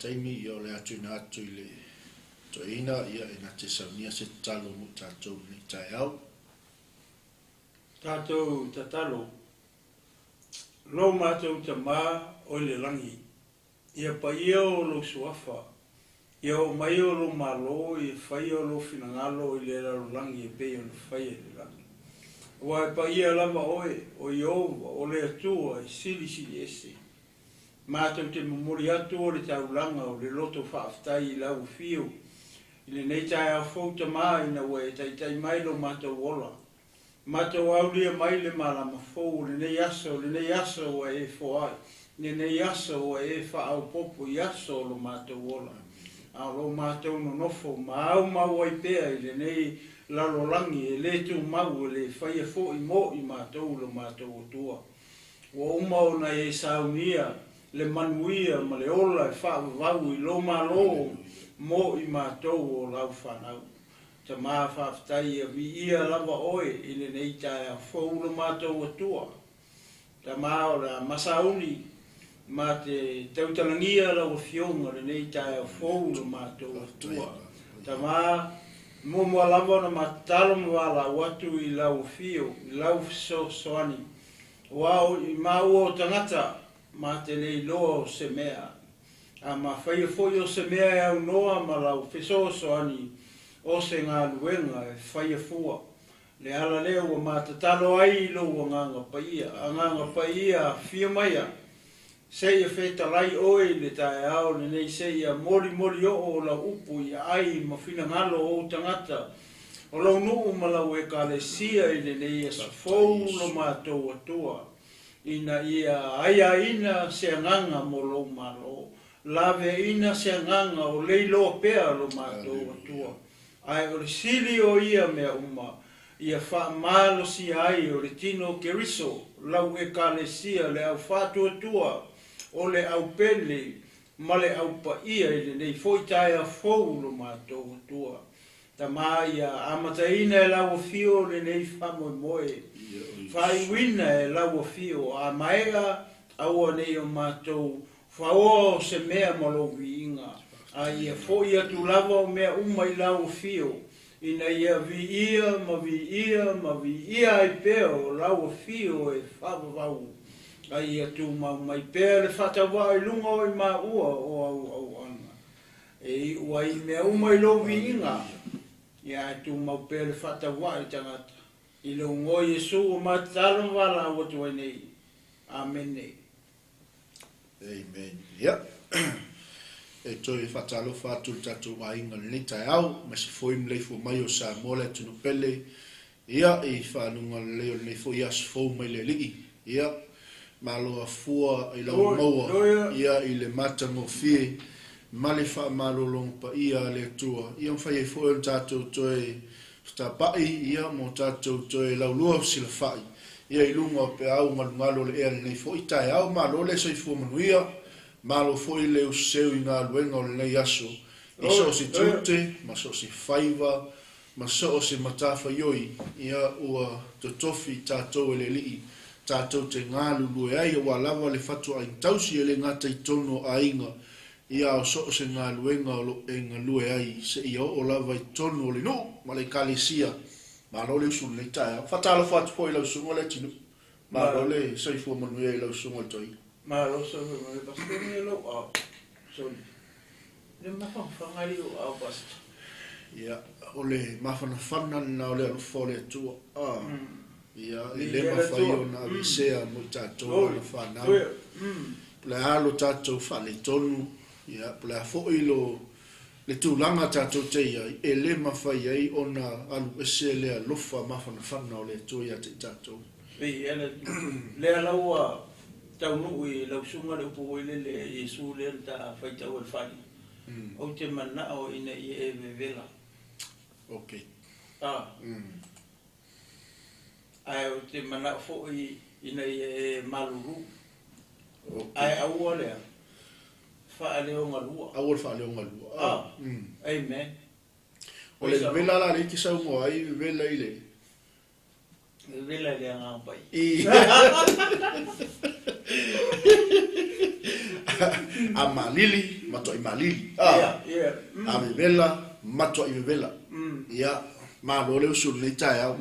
taimi, ia, o le a tuuina atu i le toeaina, ia, e na te saunia se tatalo mo i tatou i lenei taeao. Tatou tatalo, Lo matou Tama o i le lagi, ia paia o lou suafa, ia oo mai o lou malo, ia faia o lou finagalo i le lalolagi e pei ona faia i le lagi. Aua e paia lava oe, o Ieova, o le Atua e silisili ese. Matou te momoli atu o le taulaga o le loto faafetai i lau afio i lenei taeao fou, Tama, ina ua e taitai mai lo matou ola. Matou aulia mai le malama fou o lenei aso, lenei aso ua e foai, lenei aso ua e faaopoopo i aso o lo matou ola. A o lo matou nonofo ma aumau ai pea i lenei lalolagi e le tumau, e le faia foi mo i matou lo matou Atua. Ua uma ona e saunia le manuia ma le ola e faavavau i lo Malo mo i matou o lau fanau. Tama, faafetai, ia viia lava oe i lenei taeao fou lo matou Atua. Tama, o le a masauni ma te tautalagia lau afioga lenei taeao fou lo matou Atua. Tama, muamua lava ona matatalo ma valaau atu i lau afio, i lau fesoasoani. Aua o i maua o tagata, ma te le iloa o se mea. A mafaia foi o se mea e aunoa ma lau fesoasoani o se galuega e faia fua. Le ala lea ua matatalo ai i lou agaga paia, agaga paia afio maia. Seia fetalai oe i le taeao lenei, seia molimoli oo o lau upu i aai ma finagalo o ou tagata, o lou nuu ma lau ekalesia i lenei aso fou lo matou Atua, ina ia aiaina se agaga mo lou Malo, laveaina se agaga o leiloa pea lo matou Atua. Ae o le sili o ia mea uma, ia faamalosia ai o le tino o Keriso, lau ekalesia, le au faatuatua, o le aupele ma le aupaia i lenei foi taeao fou lo matou Atua. Tama, ia amataina e lau afio lenei faamoemoe, faaiuina e lau afio, a maea aua nei o matou faoa o se mea ma lou viiga, a ia foi atu lava o mea uma i lau afio, ina ia viia ma viia ma viia ai pea o lau afio e faavavau, a ia tumau mai pea le faatauvaa i luga o i maua o au auauna. E iu ai mea uma i lou viiga, ia ae tumau pea le faatauvaa i tagata. I le igoa o Iesu ua matatalo ma valaau atu ai nei. Amene. Amen. Ia. E toe faatalofa atu i le tatou aiga i lenei taeao, aemaise foi maleifua mai o Samoa le atunuu pele, ia, i faguga lelei o lenei foi aso fou mai le Alii. Ia, malo afua i lau maua, ia, i le matagofie ma le faamalologa paia a le Atua, ia mafai ai foi ona tatou toe fetapai, ia, mo tatou toe laulua fesilafai, ia, i luga o peau galugalu o le ea i lenei foi taeao. Malo le soifua manuia, malo foi le useu i galuega o lenei aso, i so o se tiute ma so o se faiva ma so o se matafaioi, ia, ua totofi i tatou e le Alii tatou te galulue ai, aua lava le fatuaiga tausi e le gata i totonu o aiga, ia, a o so o se galuega o lo o e galue ai seia oo lava i totonu o le nuu ma le ekalesia. Malo le usu i lenei taeao. Faatalofa atu foi i lau susuga Leatinuu. Malo le soifua manuia i lau susuga i le toeaina. Malo soifua manuia, Pastor. Manuia lou ao. Sorry. Le mafanafana ai lou ao, Pastor. Ia, o le mafanafana lena o le alofa o le Atua. Ah. Ia, e le mafai ona aveesea mo i tatou ma ana fanau. Po o le a lo tatou faaletonu, ia, po o le a foi lo, le tulaga tatou te i ai, e le mafai ai ona alu ese le alofa mafanafana o le Atua ia te i tatou. Viia le Atua. Lea la ua taunuu i lau susuga le upu foi lele a Iesu lea na ta faitau ai i le fale, Ou te manao ina ia e vevela. Okay. Ah. Ae ou te manao foi ina ia e malulu. Ae aua lea faaleogalua. Aua le faaleogalua. Ah. Amen. O le vevela la lea e te saunoa ai, vevela i le... Vevela i le Agaga Paia. A malili, matuai malili. A A vevela, matuai vevela. Ia, malo le usu i lenei taeao.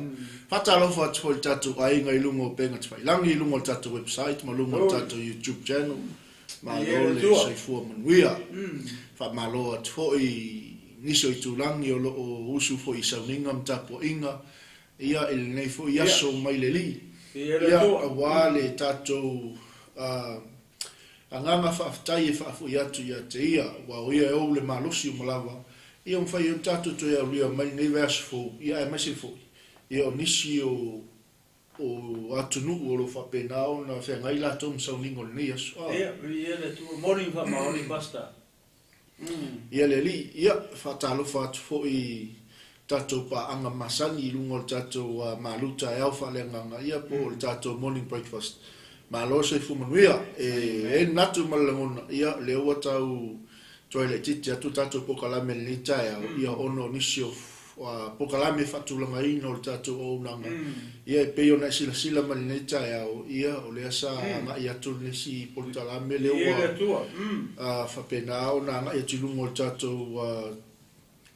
Faatalofa atu foi i le tatou aiga i luga o upega tafailagi, i luga o le tatou website ma luga o le tatou YouTube channel. Malo le soifua manuia. Faamalo atu foi i nisi o itulagi o lo o usu foi i sauniga ma tapuaiga ia i lenei foi aso mai le Alii. Ia, aua le tatou agaga faafetai e faafoi atu ia te Ia, aua o Ia e ou le malosi uma lava, ia ua mafai ai ona tatou toe aulia mai lenei vaiaso fou, ia aemaise foi ia o nisi o o atunuu o lo o faapena ona feagai latou ma sauniga o lenei aso. Ia, viia le Atua. Morning faamaoni Pastor. Ia le Alii, ia, faatalofa atu foi i tatou paaga masani i luga o le tatou malu taeao faaleagaga, ia po o le tatou morning breakfast. Malo le soifua manuia. E i ai le manatu ma le lagona, ia, lea ua tau tuai laitiiti atu le tatou polokalame i lenei taeao, ia ona o nisi o polokalame faatulagaina o le tatou auaunaga, ia e pei ona e silasila mai i lenei taeao, ia o lea sa agai atu le isi polokalame lea ua faapena ona agai atu i luga o le tatou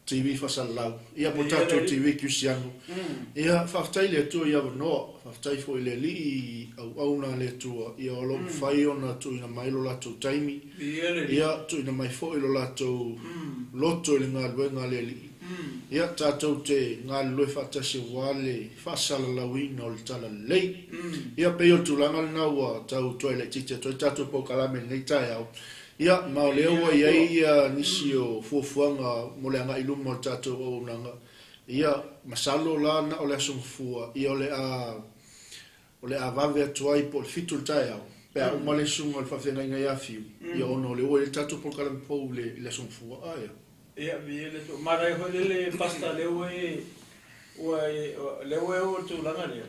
TV faasalalau, ia po o le tatou TV Kerisiano. Ia, faafetai i le Atua i avanoa, faafetai foi i le Alii i auauna a le Atua, ia o lo o mafai ona tuuina mai lo latou taimi, ia tuuina mai foi lo latou loto i le galuega a le Alii. Ia, tatou te galulue faatasi aua le faasalalauina o le Talalelei. Ia, pei o le tulaga lena ua tau tuai laitiiti atu ai le tatou polokalame i lenei taeao. Ia, ma o lea ua i ai nisi o fuafuaga mo le agai i luma o le tatou auaunaga. Ia, masalo la na o le Aso Gafua, ia o le a, o le a vave atu ai po o le 7 i le taeao, pe a uma le susuga o le faafeagaiga ia Fiu, ia ona o lea ua i ai le tatou polokalame fou i le Aso Gafua. A, ia. Ia, viia le Atua. Manaia foi lele Pastor lea ua e, ua e, lea ua e oo i le tulaga lea,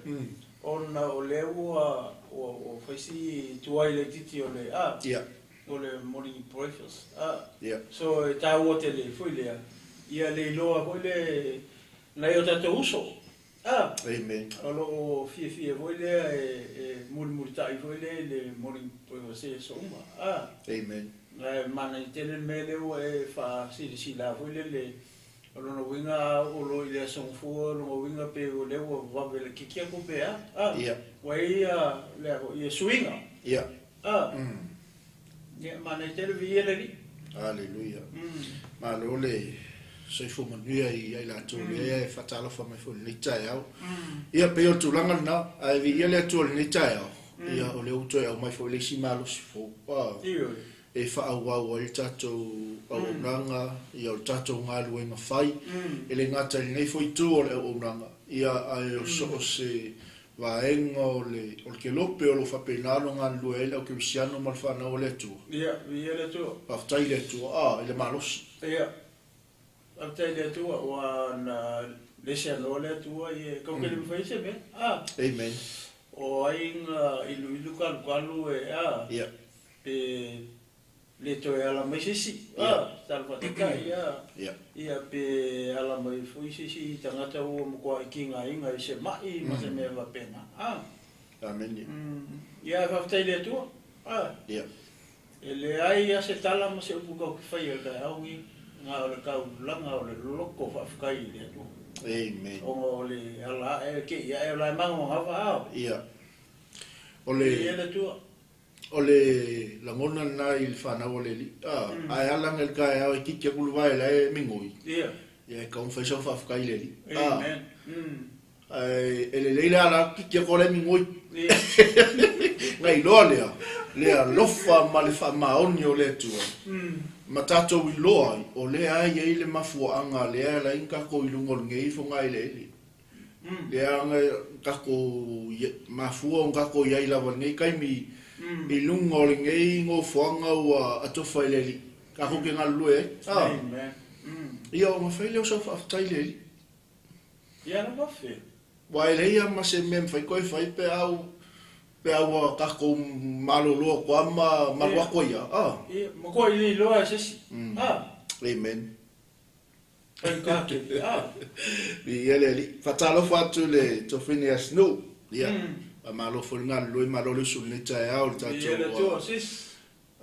ona o lea ua, ua, ua fai si tuai laitiiti o le, a, o le morning breakfast, a. So e taua tele foi lea, ia le iloa foi le, nai o tatou uso, a. Amen. O lo o fiafia foi lea e mulimulitai foi lea i le morning breakfast i aso uma, a. Amen. Ae manaia tele le mea lea ua e faasilasila foi lele, o lona uiga a oo loa i le Aso Gafua, o lona uiga pe o lea ua vave laitiiti atu pe a, a, ua i ai lea foi ia suiga. A, ia manaia tele, viia le Alii. Aleluia. Malo le soifua manuia ia i latou lea e faatalofa mai foi i lenei taeao. Ia pei o le tulaga lena, ae viia le Atua i lenei taeao. Ia, o lea ua toe aumai foi le isi malosi fou e faaauau ai le tatou auaunaga, ia o le tatou galuega fai. E le gata i lenei foi itu o le auaunaga, ia ae o so o se vaega o le o le kelope o lo o faapena ona galulue ai le au kerisiano ma le fanau a le Atua. Ia, viia le Atua. Faafetai i le Atua, i le malosi. Ia, faafetai i le Atua, ua na le seanoa le Atua ia e kau ke le mafai se mea. A. Amen. O ai na iluilu kalukalu e a. Ia. Pe le toe ala mai se isi. A, tala faataitai a. Ia. Ia pe ala mai foi se isi tagata ua matua kigaina i se mai ma se mea faapena. A. Amen. Ia, faafetai i le Atua. A. Ia. E leai lava se tala ma se upu kau ke faia i le taeao lenei, na o le taulaga o le loko faafetai i le Atua. Amen. Ona o le ala ae ke i ae o la e magomagoa ao. Ia. O le Viia le Atua. O le lagona lena i le fanau a le Alii. Ae ala i le taeao e kiki atu le vae la e migoi. Ia. Ia e tatau ona fai sau faafetai i le Alii. Amen. Ae e lelei le ala atu kiki atu o la e migoi. Ia. Na iloa lea, le alofa ma le faamaoni o le Atua. Ma tatou iloa ai, o lea e i ai le mafuaaga lea e ala ai ona tatou i luga o lenei fogaeleele. Lea na tatou mafua ona tatou i ai lava i lenei taimi i luga o lenei nofoaga ua atofa i le Alii, tatou te galulue ai. Amen. Ia ona fai lea o sau faafetai i le Alii. Ia lava fe. Aua e leai lava ma se mea e mafai toe fai pe a pe a ua tatou malolo atu lava ma malu atu ai lava. Ia, matua i le iloa e se isi. Amen. Faigata tele. Viia le Alii. Faatalofa atu i le Tofine Asinuu. Ia. Faamalo foi le galulue, malo le usu i lenei taeao i le Viia le tatou Atua, sis.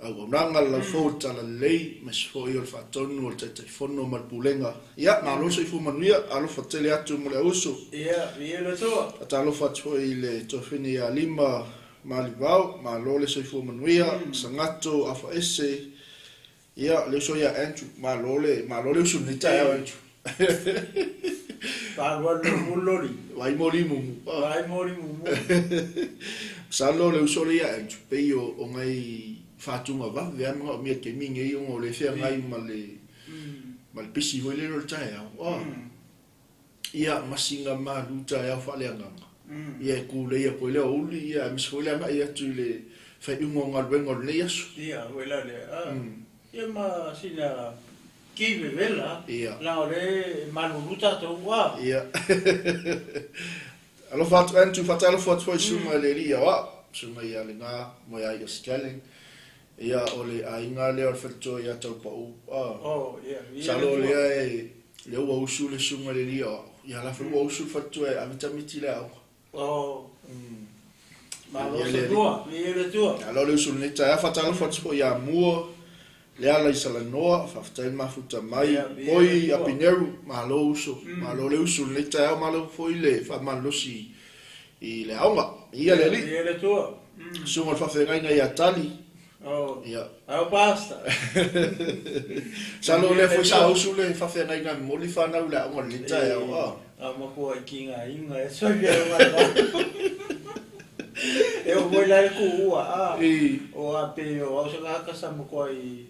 auaunaga, le laufou o le Talalelei, aemaise foi o le faatonu o le Taitaifono ma le Pulega. Ia, malo le soifua manuia, alofa tele atu mo le auuso. Ia, viia le Atua. Faatalofa atu foi i le toafine ia Lima Malivao, malo le soifua manuia, Sagato Afaese, ia, le uso ia Andrew, malo le, malo le usu i lenei taeao Andrew. Faalualu le mumu loli. Vai moli mumu. Vai moli mumu. Masalo le uso le ia Andrew, pei o, o ngai faatuga vave a manaomia i le taimi lenei ona o le feagai ma le, ma le pisi foi lele o le taeao. Oh. Ia, masina malu taeao faaleagaga. Ia e kūlei atu ai le aoauli, ia aemaise foi le agai atu i le faaiuga o galuega o lenei aso. Ia, ua ila lea. Ia ma sina ki vevela, leaga o lea e malulu tatou, ua. Ia. Alofa atu Andrew, faatalofa atu foi i susuga i le alii aoao, susuga ia Lega Moeai Scanlan. Ia, o le aiga lea o le faletua ia Taupau. Oh, ia, ia Masalo o lea e, lea ua usu le susuga i le alii aoao. Ia la foi ua usu le faletua e ave tamaiti i le aoga. Oh. Malo sanua, viia le Atua. Malo le usu i lenei taeao, faatalofa atu foi ia Mua, Leala i Salanoa, faafetai le mafuta mai. Poi Apineru, malo uso, malo le usu i lenei taeao, malo foi le faamalolosi i le aoga. Viia le Alii. Viia le Atua. Susuga i le faafeagaiga ia Tali. Oh. Ia. Au pasta. Masalo o lea foi sa usu le faafeagaiga e momoli fanau i le aoga i lenei taeao. A matua i ki ngā inga e soi pia ngā rā. E o moi lai ku ua a. O a pe o au sa ka sa matua i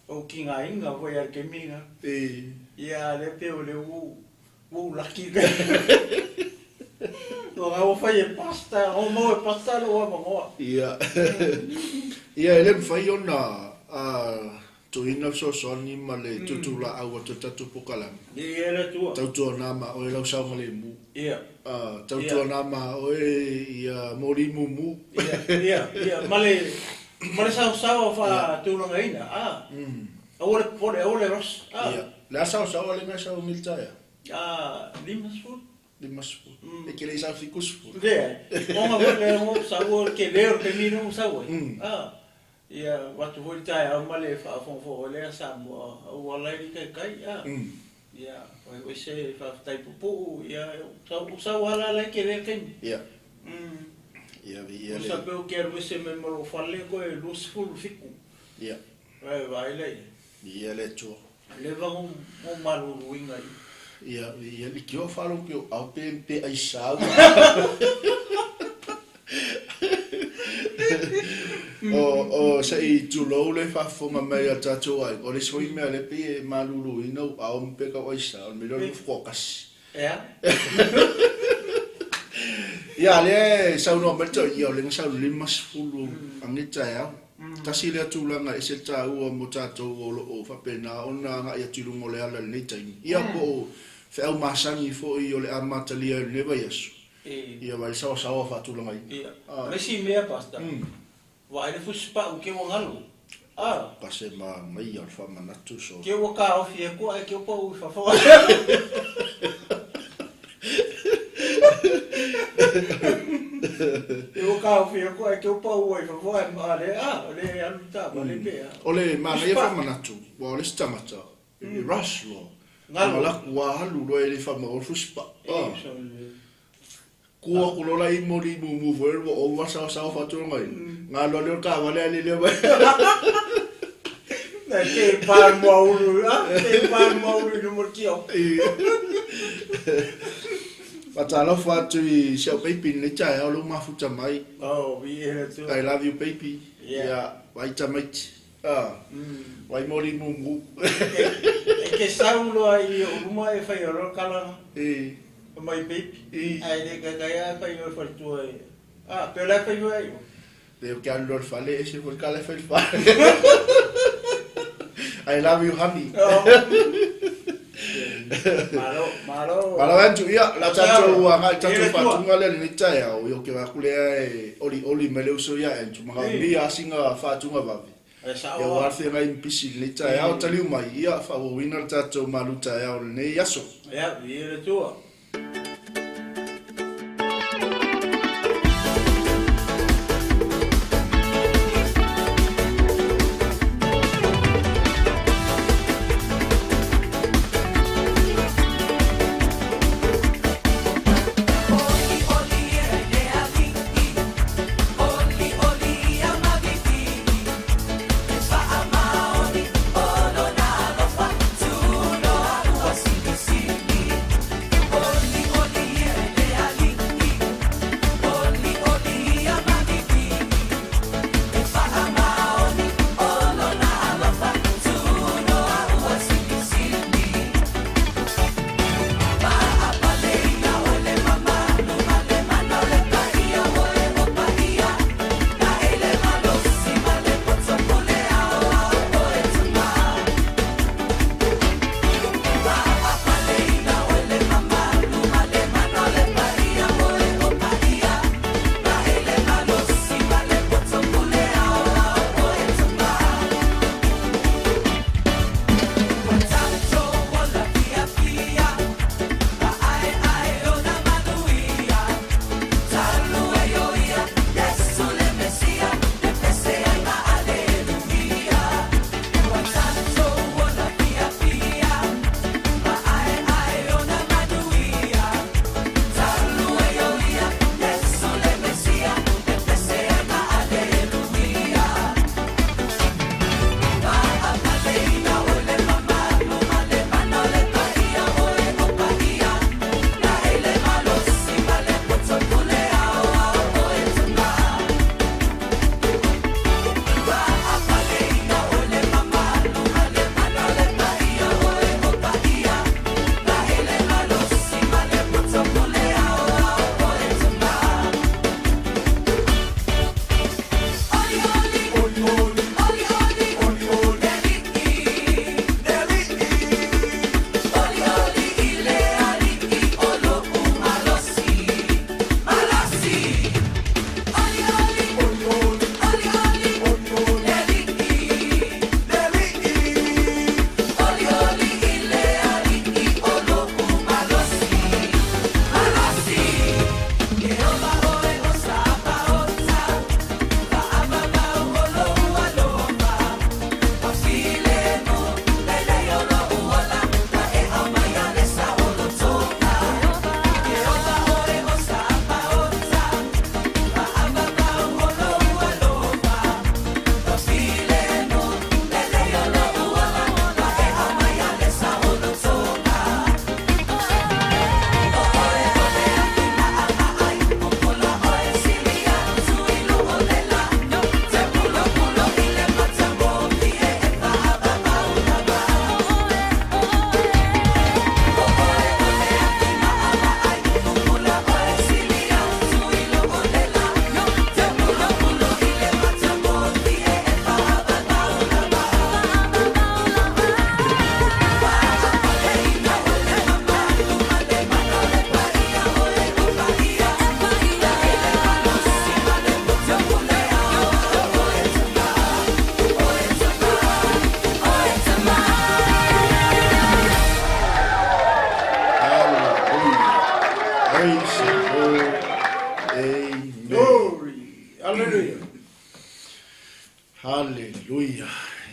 o ki ngā inga foi al ke minga. Ia le pe o le u u laki le. No ngā o whai e pasta, o mau e pasta lo ua mangoa. Ia. Ia e le mawhai ona tuuina fesoasoani ma le tuutuulaau atu o le tatou polokalame. Ia le Atua. Tautuana ma oe lau saogalemu. Ia. Tautuana ma oe ia moli mumu. Ia, ia, ia, ma le, ma le saosaoa faatulagaina, a. Aua le popole, aua le rush, a. Ia. Le a saosaoa le mea sau i le taeao? A, 50. 50. E ke le i sau 70. Leai. Ona foi lea o sau o le tele o le taimi lea ua sau ai. A. Ia avatu foi le taeao ma le faafogafoga lea Samoa auala ai le taitai a. Ia fai foi se faafetai puupuu ia ua sau lava la la e tele le taimi. Ia. Ia viia le. Tusa pe ou te alu ese mai ma lou fale koe 27. Ia. Vae vaai lea i ai. Viia le Atua. Leva ona ou maluluina i. Ia, ia le kio whalo ki o au pe pe ai sau. O, o se i tulou le faafofoga mai a tatou ai, o le isi foi mea lea pei e maluluina ou ao ma pe kau aisa, o le mea lea o le nofo toatasi. Ea? Ia, lea e saunoa mai le toeaina, o lea na sau i le 50 anei le taeao. Tasi lea tulaga e ese le taua mo tatou o lo o faapena ona agai atu i luga o le ala i lenei taimi. Ia, po o feau masani foi o le a matalia ai i lenei vaiaso, ia vai le saoasaoa faatulagaina. Ia, o le isi mea, Pastor, vaai le fusipau ke ua galu. A. Pase manaia o le faamanatu so. Ke ua taofi atu ae ke ua pau i fafo. Ke ua taofi atu ae ke ua pau ai fafo ae a le a le alu i taavale pe a. O le manaia faamanatu, aua o le isi tagata, e rush loa. Galo. Ua alu loa e le faamau o le fusipau. Ku aku loa la i moli mumu foi le ua ova saosaoa faatulaga ina. Galo lea o le taavale a lele mai. Nai te pa mua ulu, a te pa mua ulu i luma o le tio. Faatalofa atu i si au baby i lenei taeao lea ua mafuta mai. Oh, viia le Atua. I love you baby. Yeah. Ia, vai tamaiti. Ah, vai moli mumu. E te sau loa i ou luma e fai loa le kalaga. E. Mai baby. I. Ae le taitai lava e fai loa i le faletua e. Ah, pe o la e fai loa i o. Le ou te alu loa i le fale, ese foi le kala e fai i le fale. I love you honey. Oh. Malo, malo. Malo Andrew, ia, la tatou agai i tatou faatuga lea i lenei taeao, ia ou te vaai atu lea e olioli mai le uso ia Andrew, manaomia sina faatuga vave. E sao Ia ua feagai ma pisi i lenei taeao, taliu mai, ia, faaauauina le tatou malu taeao i lenei aso. Ia, viia le Atua.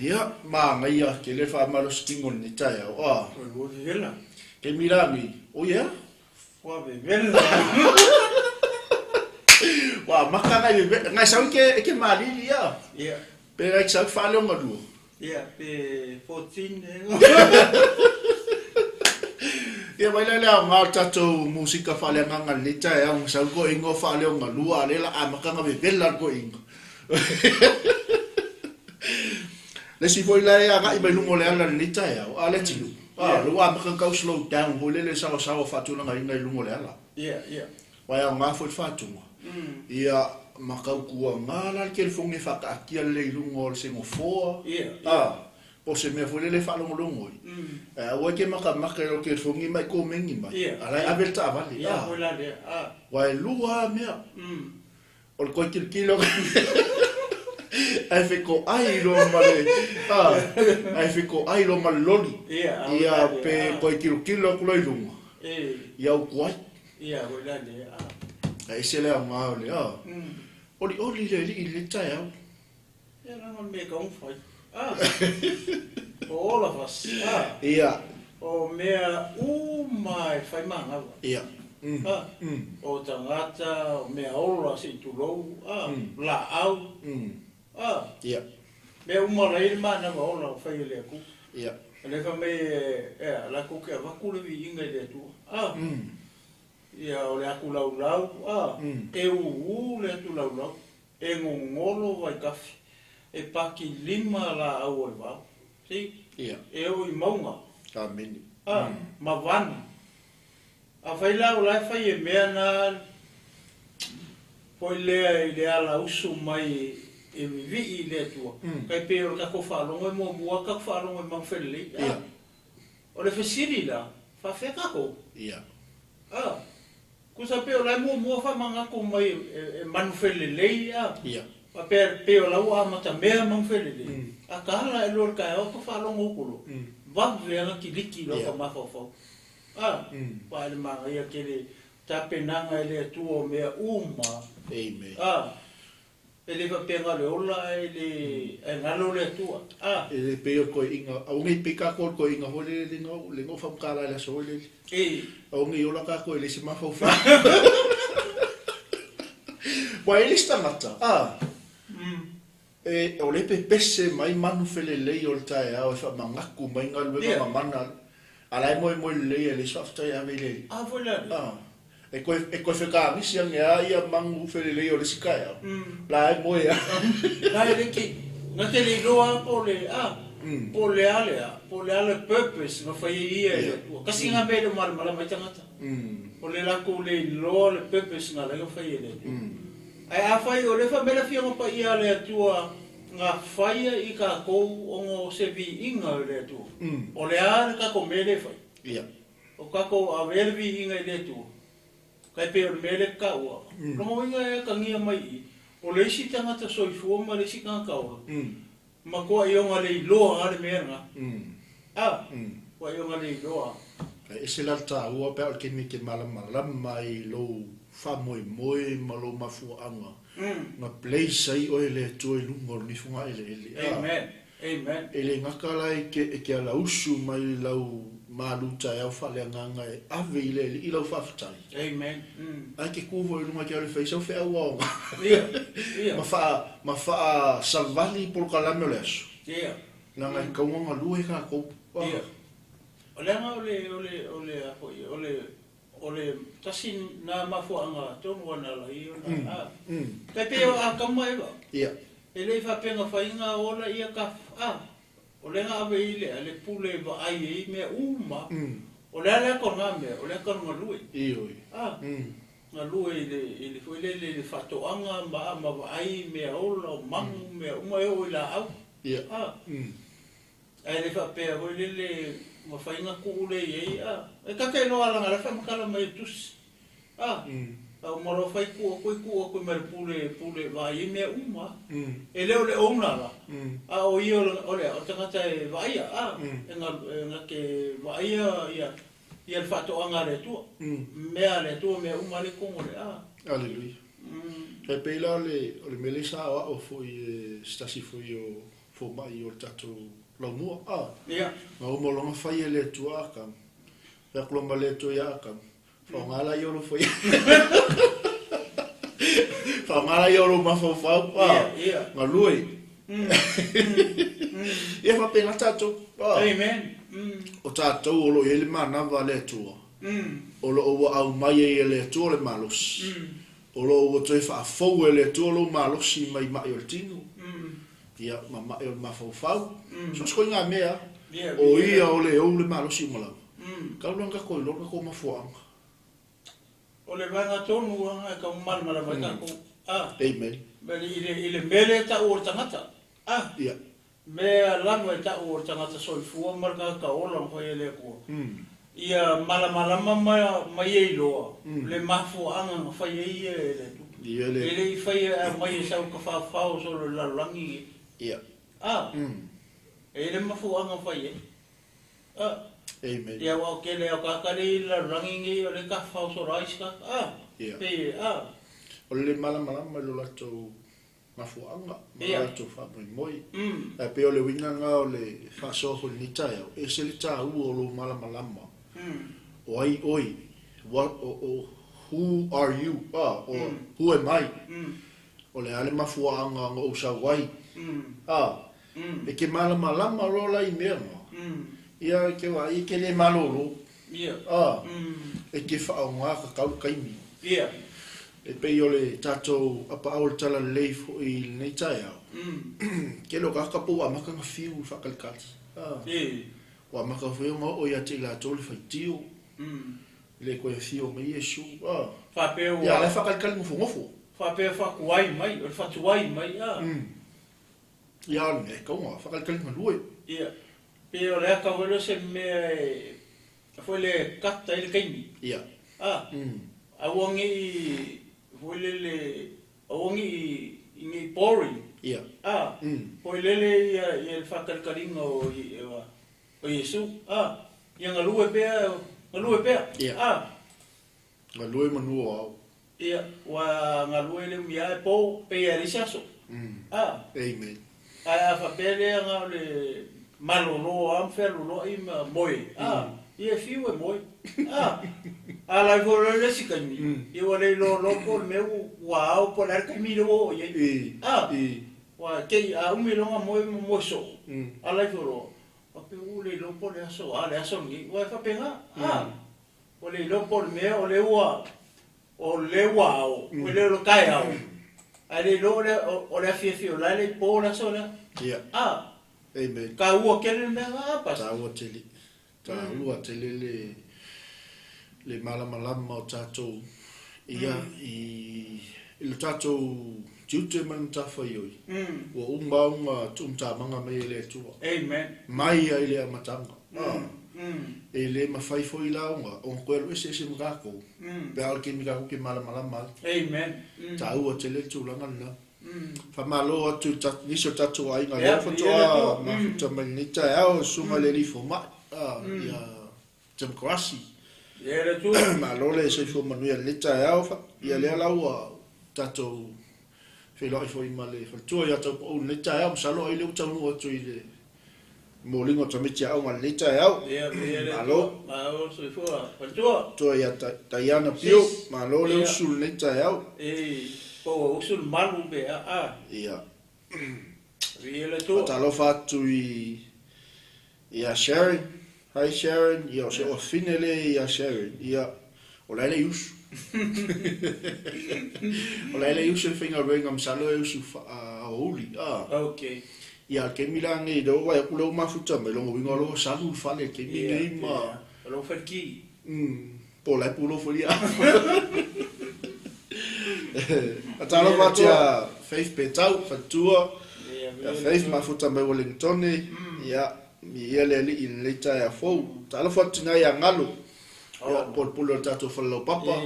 Ia, manaia tele le faamalositino i lenei taeao, a. Oi, ua vevela. Taimi la nei, oi ea? Ua vevela. Ua amata nai vevela, nai sau e ke malili, ia. Ia. Pe nai sau faaleogalua. Ia, pe 14 ea. Ia mai la le aoga o le tatou musika faaleagaga i lenei taeao, na sau le toeaina o faaleogalua, a o lea o le a amata ona vevela le toeaina. Le isi foi la e agai mai luga o le ala i lenei taeao, a Leatinuu, a, lea ua amata ona tau slow down foi lele saoasaoa faatulagaina i luga o le ala. Aua e aoga foi le faatuga. Ia, ma tautuaga la le telefoni e faataatia lelei i luga o le senofoa, a, po o se mea foi lele e faalogologo ai. Ae aua e te matamata i lau telefoni ma e komeni mai, a la e ave le taavale, a. Aua e lua lava mea. O le toe tilotilo ae fetoai loa ma le ae fetoai loa ma le loli. Ia pe toe tilotilo atu loa i luga, ia utu ai. Ae ese le aoga o le olioli le alii i lenei taeao. Ia. O mea uma e fai manava. Ia. A, o tagata, o mea ola se i tulou, a, laau, a, Ia. mea uma la i ai le manava ola o fai e le Atua. Ia. O lea fai mai e, ea, latou te avatu le viiga i le Atua, a, ia o le atu laulau, a, e ū le atu laulau, e gogolo vaitafe, e paki lima laau o le vao, see, Ia. e oo i mauga. Amene. A, ma vanu. Afai la o la e fai e mea na foi lea i le ala usu mai e vivii i le Atua, tai pei o le tatou faalogo e muamua tatou faalogo i Manufelelei. A, o le fesili la, faafefea tatou? A, tusa pei o la e muamua faamanatu mai e Manufelelei, a, faapea pei o la ua amata mea Manufelelei, a tala e lua i le taeao ta faalogo atu loa, vave lava na kiliki loa ka mafaufau. A, aua e le manaia tele tapenaga e le Atua o mea uma. Amen. A, e le faapea na o le ola ae le, ae galo le Atua. A. E le pei o le toeaina, aua ne i pei tatou i le toeaina foi lele na ou, lea na ou faamatala i le aso foi lele. E. Aua ne i ola tatou e leai se mafaufau. Ua i ai le isi tagata, a. E, o lea e pepese mai manu felelei o le taeao e faamanatu mai galuega mamana, a la e moemoe lelei e leai se faafetai e ave i le Alii. A foi le Alii. A, e toe, e toe fekagisi ane lava ia manu felelei o le isi taeao, la e moe lava. La e le ki, na te le iloa lava po o le a, po o le a le a, po o le a le purpose na fai ai ia e le Atua. Kasi nga mea e le o malamalama ai tagata. O le latou le iloa le purpose na ala ai ona fai e le Atua. Ae afai o lea fai mai le Afioga Paia a le Atua na faia i tatou ona o se viiga i le Atua, o le a le tatou mea lea e fai? O tatou avea le viiga i le Atua, tai pei o le mea lea e taua, lona uiga e atagia mai i i, o le isi tagata soifua ma le isi tagata ola, matuai ona le iloa lava le mea lena. A, matuai ona le iloa lava. Ae ese la le taua pe a o le taimi e te malamalama ai i lou faamoemoe ma lou mafuaaga na place ai oe e le Atua i luga o lenei fogaeleele. A, Amen. Amen. e le gata la e te, e te alausu mai i lau malu taeao faaleagaga e ave i le Alii lau faafetai. Amen. Ae te tu foi i luga te alu e fai sau feau aoga Ia, ia. ma faa, ma faasavali polokalame o le aso. Ia. Leaga e tatau ona galue tatou. Ia. O leaga o le, o le, o le, a foi, o le, o le tasi na mafuaaga tonu a na ala ai ona, a. Tai pei o Atama ma Eva. Ia. E le i faapea na fai na ola ia ka, a. O lea na ave i le, le pule e vaai ai mea uma. O le a le ata o na mea, o le ata o le galue. Ioe. A. Galue i le, i le foi lele i le faatoaga ma, ma vaai mea ola, o manu, mea uma e oo i laau. Ia. A. Ae le faapea foi lele na fai na tuu lea i ai, a. E ta te iloa leaga o la e faamatala mai e le tusi. A, a uma loa fai tuu atu ai tuu atu ai ma le pule pule vaai ai mea uma a. E le o le owner la, a o ia o le o le o le tagata e vaaia a, e na e na te vaaia ia ia le faatoaga a le Atua. Mea a le Atua mea uma lea i totonu o le a. Aleluia. E pei la o le o le mea lea sa aoao foi e se tasi foi o. fomai o le tatou laumua. A. Ia. Na uma loa ona fai e le Atua Atamu. Fai atu loa ma le Atua ia Atamu, Faaaoga laia o lou fai Faaaoga laia o lou mafaufau. A. Ia, ia. Galue. Ia faapena tatou. A. Amen. O tatou o lo o i ai le manava a le Atua. O lo o ua aumai ai e le Atua le malosi. O lo o ua toe faafou e le Atua lou malosi mai mai o le tino, ia, ma mai o le mafaufau. So se ituaiga mea, o ia o le ou le malosi uma lava. Tau la ona tatou iloa le tatou mafuaaga. O le vaega tonu lava e tau malamalama ai tatou, a. Amen. I le mea lea e tau o le tagata, a. Ia. Mea lava e tau o le tagata soifua ma le tagata ola na fai e le Atua, ia malamalama ma ia iloa le mafuaaga na fai ai ia e le Atua. E le i faia e aumai e sau tafafao solo i le lalolagi nei. A, e i ai le mafuaaga na fai ai. A, ia aua o tele lava o tagata lea i le lalolagi nei o lea e tafafao solo ai isi tagata. A, pei e, a. O le le malamalama i lo latou mafuaaga ma lo latou faamoemoe. Ae pei o le uiga lena o le faasoa foi i lenei taeao, e ese le taua o lou malamalama, o ai oe, what, o, who are you, a, or who am I, o le a le mafuaaga na ou sau ai, a, e te malamalama loa la i mea na, ia e te vaai e te le malolo, a, e te faaaoga tatau le taimi. E pei o le tatou apaau o le Talalelei foi i lenei taeao, tele o tagata po ua amata ona fiu i le faatalitali. Ua amata foi ona oo ia te i latou le faitio, e le toe afio mai Iesu. Faapea ua. Ia, la e faatalitali nofonofo. Faapea faatuai mai, o le fatuai mai, a. Ia, o le mea e tatau ona faatalitali galue. Ia, pei o le ata foi lea o se mea e foi le kata ai le taimi. Ia. A. Aua ne i foi lele, aua ne i, ne i boring. Ia. A. Foi lele ia, ia le faatalitaliga o, o Iesu. A. Ia galue pea, galue pea. Ia. A. Galue manu o ao. Ia, ua galue le umi lava e po, pei lava e leai se aso. A. Amen. Ae a faapea lea na o le malolo lava ma fealualuai ma moe, a, ia e fiu e moe. A. A ala ifo loa i le isi taimi, ia ua le iloa loa po o le mea ua ao po o le a le taimi lea ua oo i ai. A. Ua te i a umi loa ona moe ma moe soo, ala ifo loa, faapea ua le iloa po o le aso a, le aso lenei. Ua e faapena, a. Ua le iloa po o le mea o lea ua o lea ua ao, o lea o le taeao, ae le iloa o le, o le afiafi o la e le i po le aso lea. Ia. A. Amen. Taua tele le mea lena, Pastor. Taua tele. Taua tele le le malamalama o tatou ia i i lo tatou tiute ma le matafaioi. Ua uma ona tuumatamaga mai e le Atua. Amen. Mai ai le amataga. E le mafai foi la ona ona toe alu eseese ma tatou, pe a o le taimi tatou te malamalama ai. Amen. Taua tele le tulaga lena. Faamalo atu i nisi o tatou aiga lea faatoa mafuta mai lenei taeao, le Susuga i le Alii Fomai, ia Tim Karasi. Malo le soifua manuia i lenei taeao. Ia lea la ua tatou feiloai foi ma le faletua ia Taupou i lenei taeao. Masalo ai lea ua taunuu atu i le moliga o tamaiti aoga i lenei taeao. Malo. Malo soifua faletua. Tua ia Taiana Pio. Malo le usu i lenei taeao. Po ua usu le malu pe a. Ia. Viia le Atua. Faatalofa atu i ia Sharon. Hi Sharon, ia o se oafine lea ia Sharon. Ia, o la e le i usu. O la e le i usu e faigaluega masalo e usu faa-aoauli. Ah. Okay. Ia, le taimi la nei, lea ua vaai atu lea ua mafuta mai, lona uiga o la ua salu le fale i le taimi nei ma. Ia, o la ua fai le ki. Po o la e pulo foi ia. Faatalofa atu ia Faith Petau, faletua. Ia Faith mafuta mai Wellingtone. Ia, miia le Alii i lenei taeao fou. Talofa atu tina ia Galo. Ia, po o le pule o le tatou falelaupapa.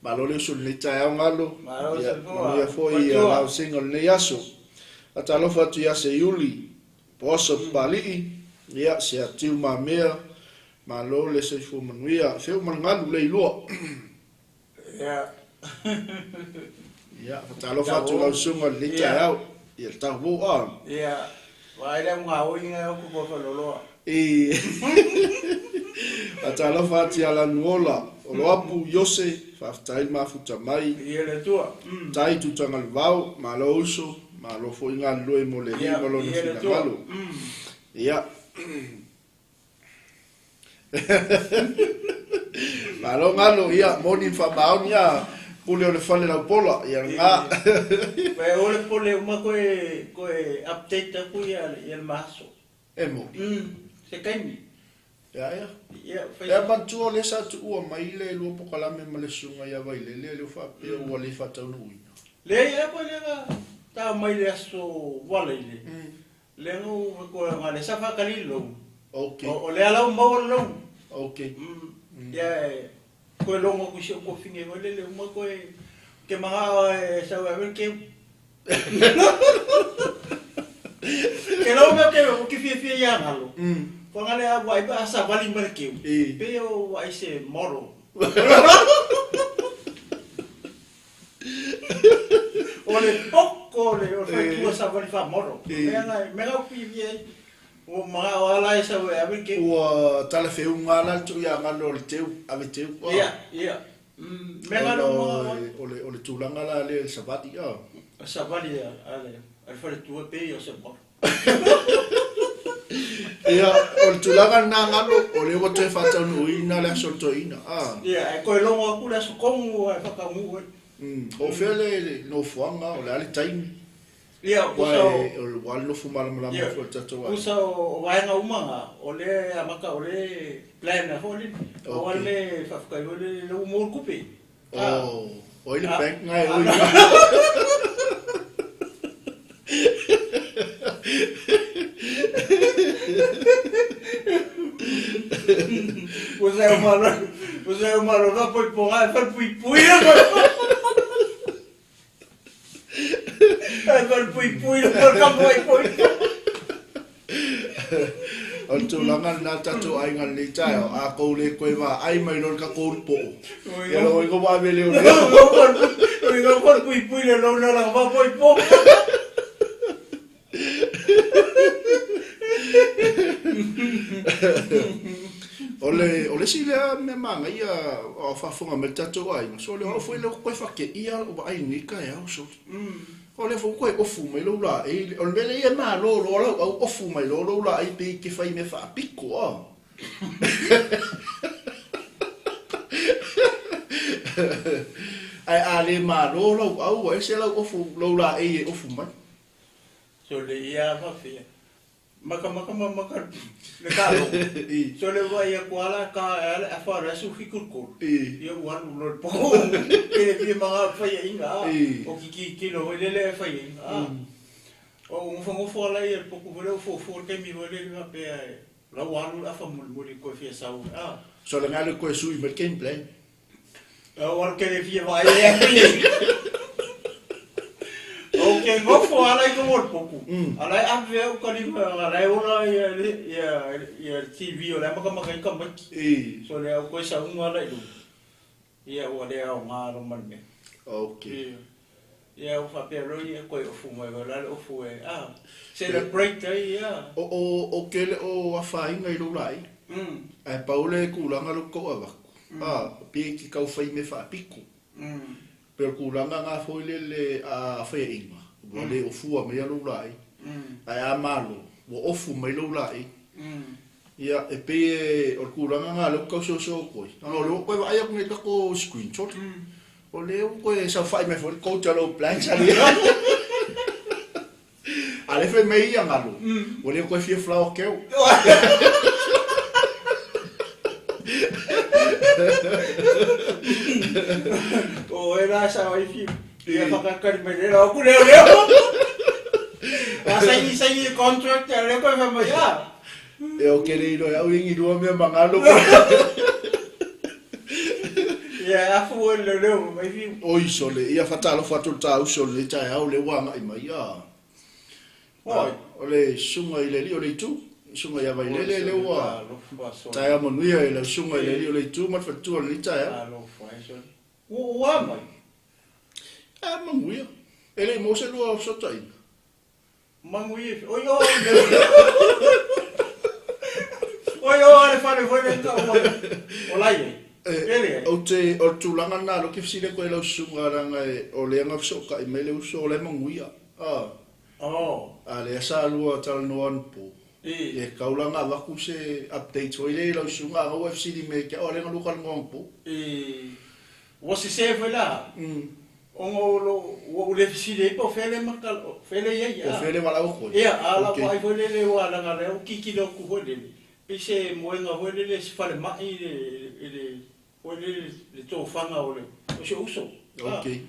Malo le usu i lenei taeao Galo. Ia, manuia foi ia lausenga o lenei aso. Faatalofa atu ia Seiuli, Poasa Papalii, ia, Seatiu Mamea, Malo le soifua manuia. Feu ma le galu le ilua. Ia. Ia, faatalofa atu lau susuga i lenei taeao. Ia, le tauo a. Ia. Vaai le augaoiga e oku koe faleoloa. I Faatalofa atu ia Lanuola, Oloapu, Iose, faafetai le mafuta mai. Viia le Atua. Tai Tutagalevao, malo uso, malo foi galulue mo le Alii ma Lona finagalo. Ia. Malo galo, ia, moni ma faamaoni ia pule o le fale laupola, ia lena. Vai o le pole uma koe koe update aku ia ia le maso. E moni. Se taimi. Ia, ia. Ia, fai. Ia manatua o lea sa tuua mai le lua pokalame ma le susuga ia Vailele lea ua faapea ua le faataunuuina. Leai, a koe lea na tao mai le aso Valaile. Lea na ou koe nga le sa faakali lou. Ok. O lea la ua maua le lou. Ok. Ia e koe logo aku i si ou tuafine foi lele uma koe ke manao e sau e ave le keu. Ke lau mea ke o ke fiafia ia galo. Ko nga le a vaai pe a savali mai le keu. Pei o vaai se model. O le poko o le o le faletua savali faamoro. Mea na mea na ou fiafia ai. Ua manao lava la e sau e ave le keu. Ua talafeauga lava la le tuiagalo o le teu, ave teu. Ia, ia. Mea na lou manao ai. O le tulaga la lea i le savali. Savali a le faletua pei o se moro. Ia, o le tulaga lena galo, o lea ua toe faataunuuina le aso o le toeaina. Ia, e toe logo atu le aso tonu e faataunuu ai. O fea le nofoaga, o le a le taimi? Ia, Aua ua le nofo malamalama foi le tatou aiga. Tusa o vaega uma na, o lea e amata, o lea e plan foi lele. Pau lava le mea e faafetai foi lele, lea ua maua le tupe. Oh, o ai le bank na e oi. Ua sa malo, ua sa malo ka poi ponga e falepuipui. E falepuipui le ka poi poi. O le tulaga lena le tatou aiga i lenei taeao, a kou le koe vaai mai loa i le tatou poo, ia lou aiga ua ave leo leo. Oi ka falepuipui le lona la ka poi po. O le o le isi lea mea manaia a o faafofoga mai le tatou aiga, so o au foi lea ua toe fateia lou vaai i lenei taeao, so o lea foi ua toe ofu mai lou laei. O le mea lea ia e malo loa lau au ofu mai loa lou laei pei e te fai mea faapito a. Ae a le malo lau au ua ese lau ofu lou laei e ofu mai. Sole ia faapea, makamaka ma maka le taaloga. Sole vaai atu lava la ka e a le afa o le aso 73. Ia ua alu loa i le po. Ke le fia manao e faiaina a, o kitikino foi lele e faiaina a. O nofonofo lava ia i le potu foi lea ua fuafua le taimi foi lele faapea e la ua alu le afa mulimuli koe fia sau a. Sole nga le koe sui mai le game plan. Ua alu ke le fia vaai e aku nei. Ou ke nofo ala i komo o le potu. A la e ave au ka lima a la e ola ia ia ia le TV o la e makamaka ai tamaiti. So le au koe sauga ala i luga. Ia ua le aoga lo ma le mea. Okay. Ia ua faapea loa ia koe ofu mai o la le ofu e a celebrate ai ia. O o o ke le o afaina i lou laei. Ae pau le tulaga lea ua tou avatu, a, pei e te tau fai mea faapito. Pei o le tulaga na foi lele a faiaina, ua le ofua maia lou laei. Ae a malo, ua ofu mai lou laei. Ia, e pei e, o le tulaga na lea ua tau soso atu ai. Ona o lea ua toe vaai atu nei i le tatou screenshot, o lea ua toe saofai mai foi le coach a lou plan sa lea. A lea fai mai ia galo, ua le toe fia flower keu. O e la sa ai fi. Ia whakakari mai le rau ku leo leo. A saini saini contract a leo koe wha mai a. E o ke rei roe au ingi rua mea mangalo. Ia afu o leo leo mai fi. Oi sole, ia whatalofa atu le tāuso le taeao le ua agai mai a. Oi. O le susuga i le alii o le itu, susuga ia Vailele lea ua taeao manuia i lau susuga i le alii o le itu ma le faletua o lenei taeao. Alofa e sole. Ua ua mai. A manuia. E le i maua se lua fesootaiga. Manuia e Oi o Oi o ale fale foi le tau o lai e. Pele. Ou te, o le tulaga lena lea ou te fesili atu ai i lau susuga leaga o lea na fesootai mai le uso o la e manuia. Oh. A lea sa lua talanoa anapo. E tatau la ona avatu se update foi lea i lau susuga a na ua e fesili mai ia te au a o lea na lua talanoa anapo. Ua sese foi la. Ona o lo ua ou le fesili ai po o fea le maka o fea le i ai a. Po o fea le valaau atu ai. Ia, a o lau vaai foi lele aua leaga o lea ua tilotilo atu foi lele, pei se moega foi lele se falemai le le foi lele le tofaga o le o si ou uso. Okay.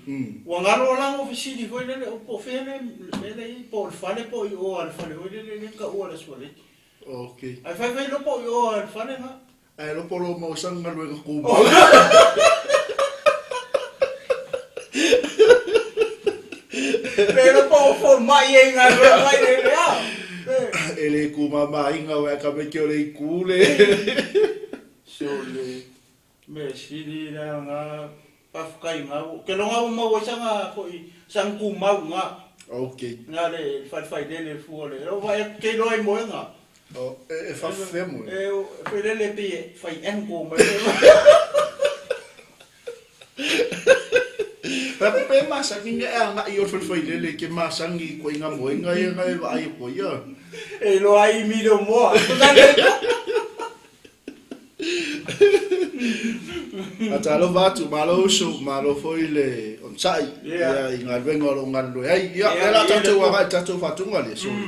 Ua galo la ona ou fesili foi lele po o fea le mea le i ai, po o le fale po o i o a le fale foi lele lea na taua i le Aso Faraile. Okay. Ae fai fai loa po o i o a le fale na. Ae lopo lo mau sang galuega tumau. Le lopo o fomai e galuega ai le lea. E le kumamaina wa ka me ke o le itu le. So le mea sili la nga faafetai nga ou te loga ua maua ai saga foi saga tumau nga. Okay. Nga le falefailele fua le o vaai atu te iloa i moega. O, e faafefea moega? E foi lele pei e fai angle mai. Pe pe masani nga e agai o le falefailele ke masani i ituaiga moega ia na e vaai atu ai a. E iloa ai i mili o moa. A talofa atu, malo uso, malo foi le onosai ia i galuega o lo o galulue ai. Ia, o lea o le a tatou agai i le tatou faatuga lea, sorry.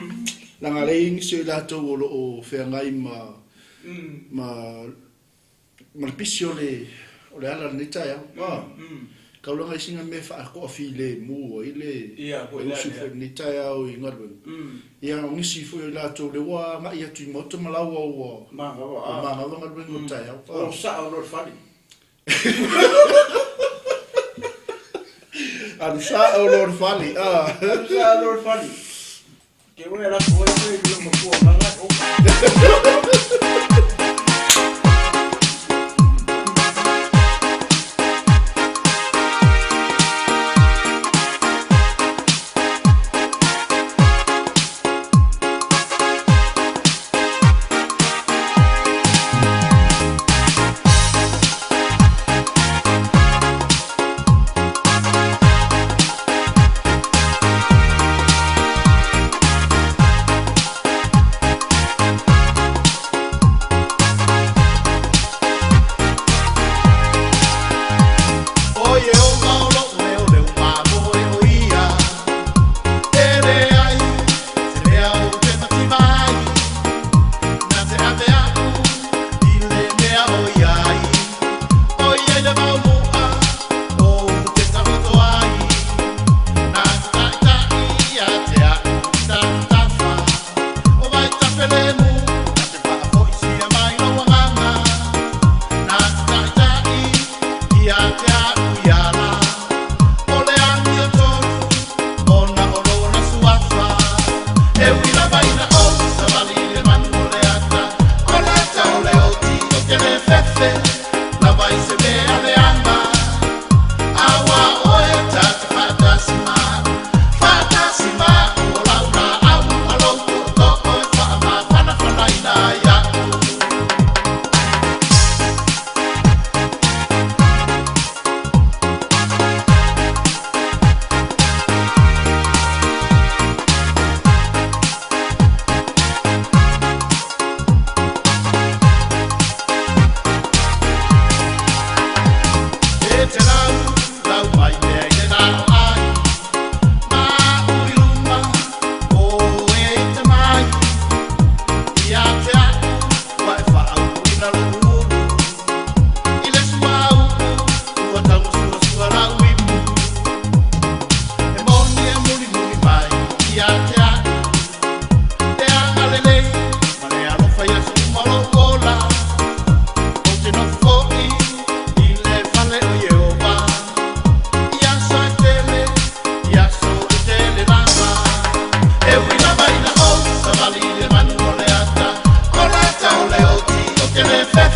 Leaga o lea e i ai nisi o i latou o lo o feagai ma ma ma le pisi o le o le ala i lenei taeao. Tau laga i sina mea e faatoafilemu ai le usu foi i lenei taeao i galuega. Ia, o nisi foi o i latou lea ua agai atu i maota ma laua ua manava galuega o le taeao. O sao loa le fale. Alu sao loa le fale. Alu sao loa le fale. Ke oe lako oe koe i lua matua gaga o. O Ieova o loʻu leo leo mamoe o ia, E leai se mea ou te mativa ai, Na te ave aʻu i le mea o iai, ʻOiai le mau muʻa ou te taoto ai, Na te taʻitaʻi ia te aʻu i tafatafa o Vaitapelemu, Na te faafoisia mai lou agaga, Na te taʻitaʻi ia te aʻu ia la, O le amiotonu ona o lona suafa, E ui lava ina ou savali i le manu o le ata, O le ata o le oti o te le fefe, Lava i se mea leaga, Aua oe ta te faatasi ma a'u, faatasi ma a'u, O lau laau ma lou tootoo e faamafanafanaina ai a'u. E te lau, lau mai mea i le lalo ai, Ma a'u i luma, o e ita mai, Ia te a'u, ua e faauluina loʻu ulu, I le suauu, ua taumasuasua lau ipu. E moni e mulimuli mai ia te a'u, Le agalelei ma le alofa i aso uma o loʻu ola, Ou te nofo foi i le fale o Ieova, I aso e tele, i aso e tele lava. E ui lava ina ou savali i le manu o le ata, O le ata o le oti o te le fefe.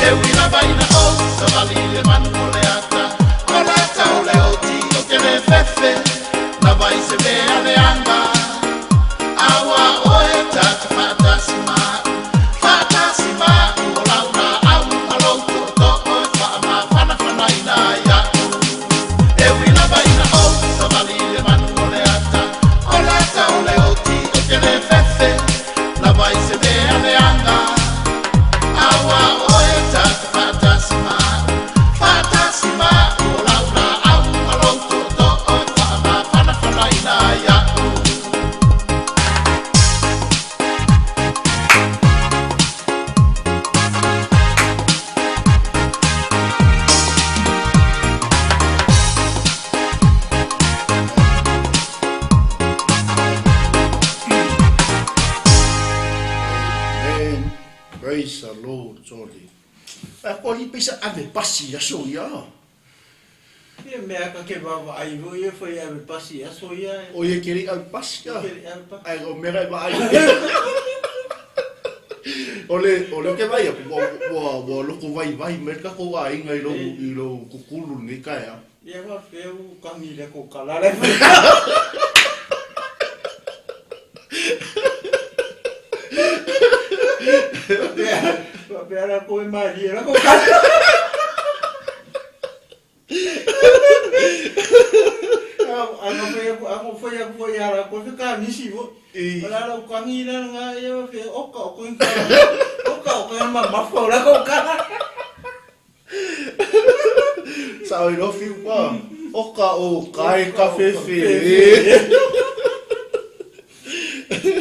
E ui lava ina ou savali i le manu o le ata, o le ata o le oti o te le fefe, lava i se mea leaga. Aua oe ta te faatasi ma a'u, faatasi ma a'u, o lau laau ma lou tootoo e faamafanafanaina ai a'u. E ui lava ina ou savali i le manu o le ata, o le ata o le oti o te le fefe, lava i se mea leaga. Aua oe ta te faatasi ma a'u, faatasi ma a'u, o lau laau ma lou tootoo e faamafanafanaina ai a'u. Amen. Praise the Lord. Sorry. A ko li pisa ave pasi aso ia. Ia mea ka ke vaavaai foi ia fai ave pasi aso ia. O ia ke li ave pasi ia. Ke li ave pasi. Ai o mea e vaai. O le o le ke vai ua ua ua loko vai vai me ka ko aiga i lou kukulu ni ka ya. Ia wa feu kangi le ko kala le. Wa pea la ko e mari la ko kala. Ako fai ako fai ala ko fe ka nisi wo. I Ala la kangi la nga ia wa fe oka o ko kala. Oka o ko ma ma la ko kala. Sa o lo fiu pa. O ka o kai ka fefe.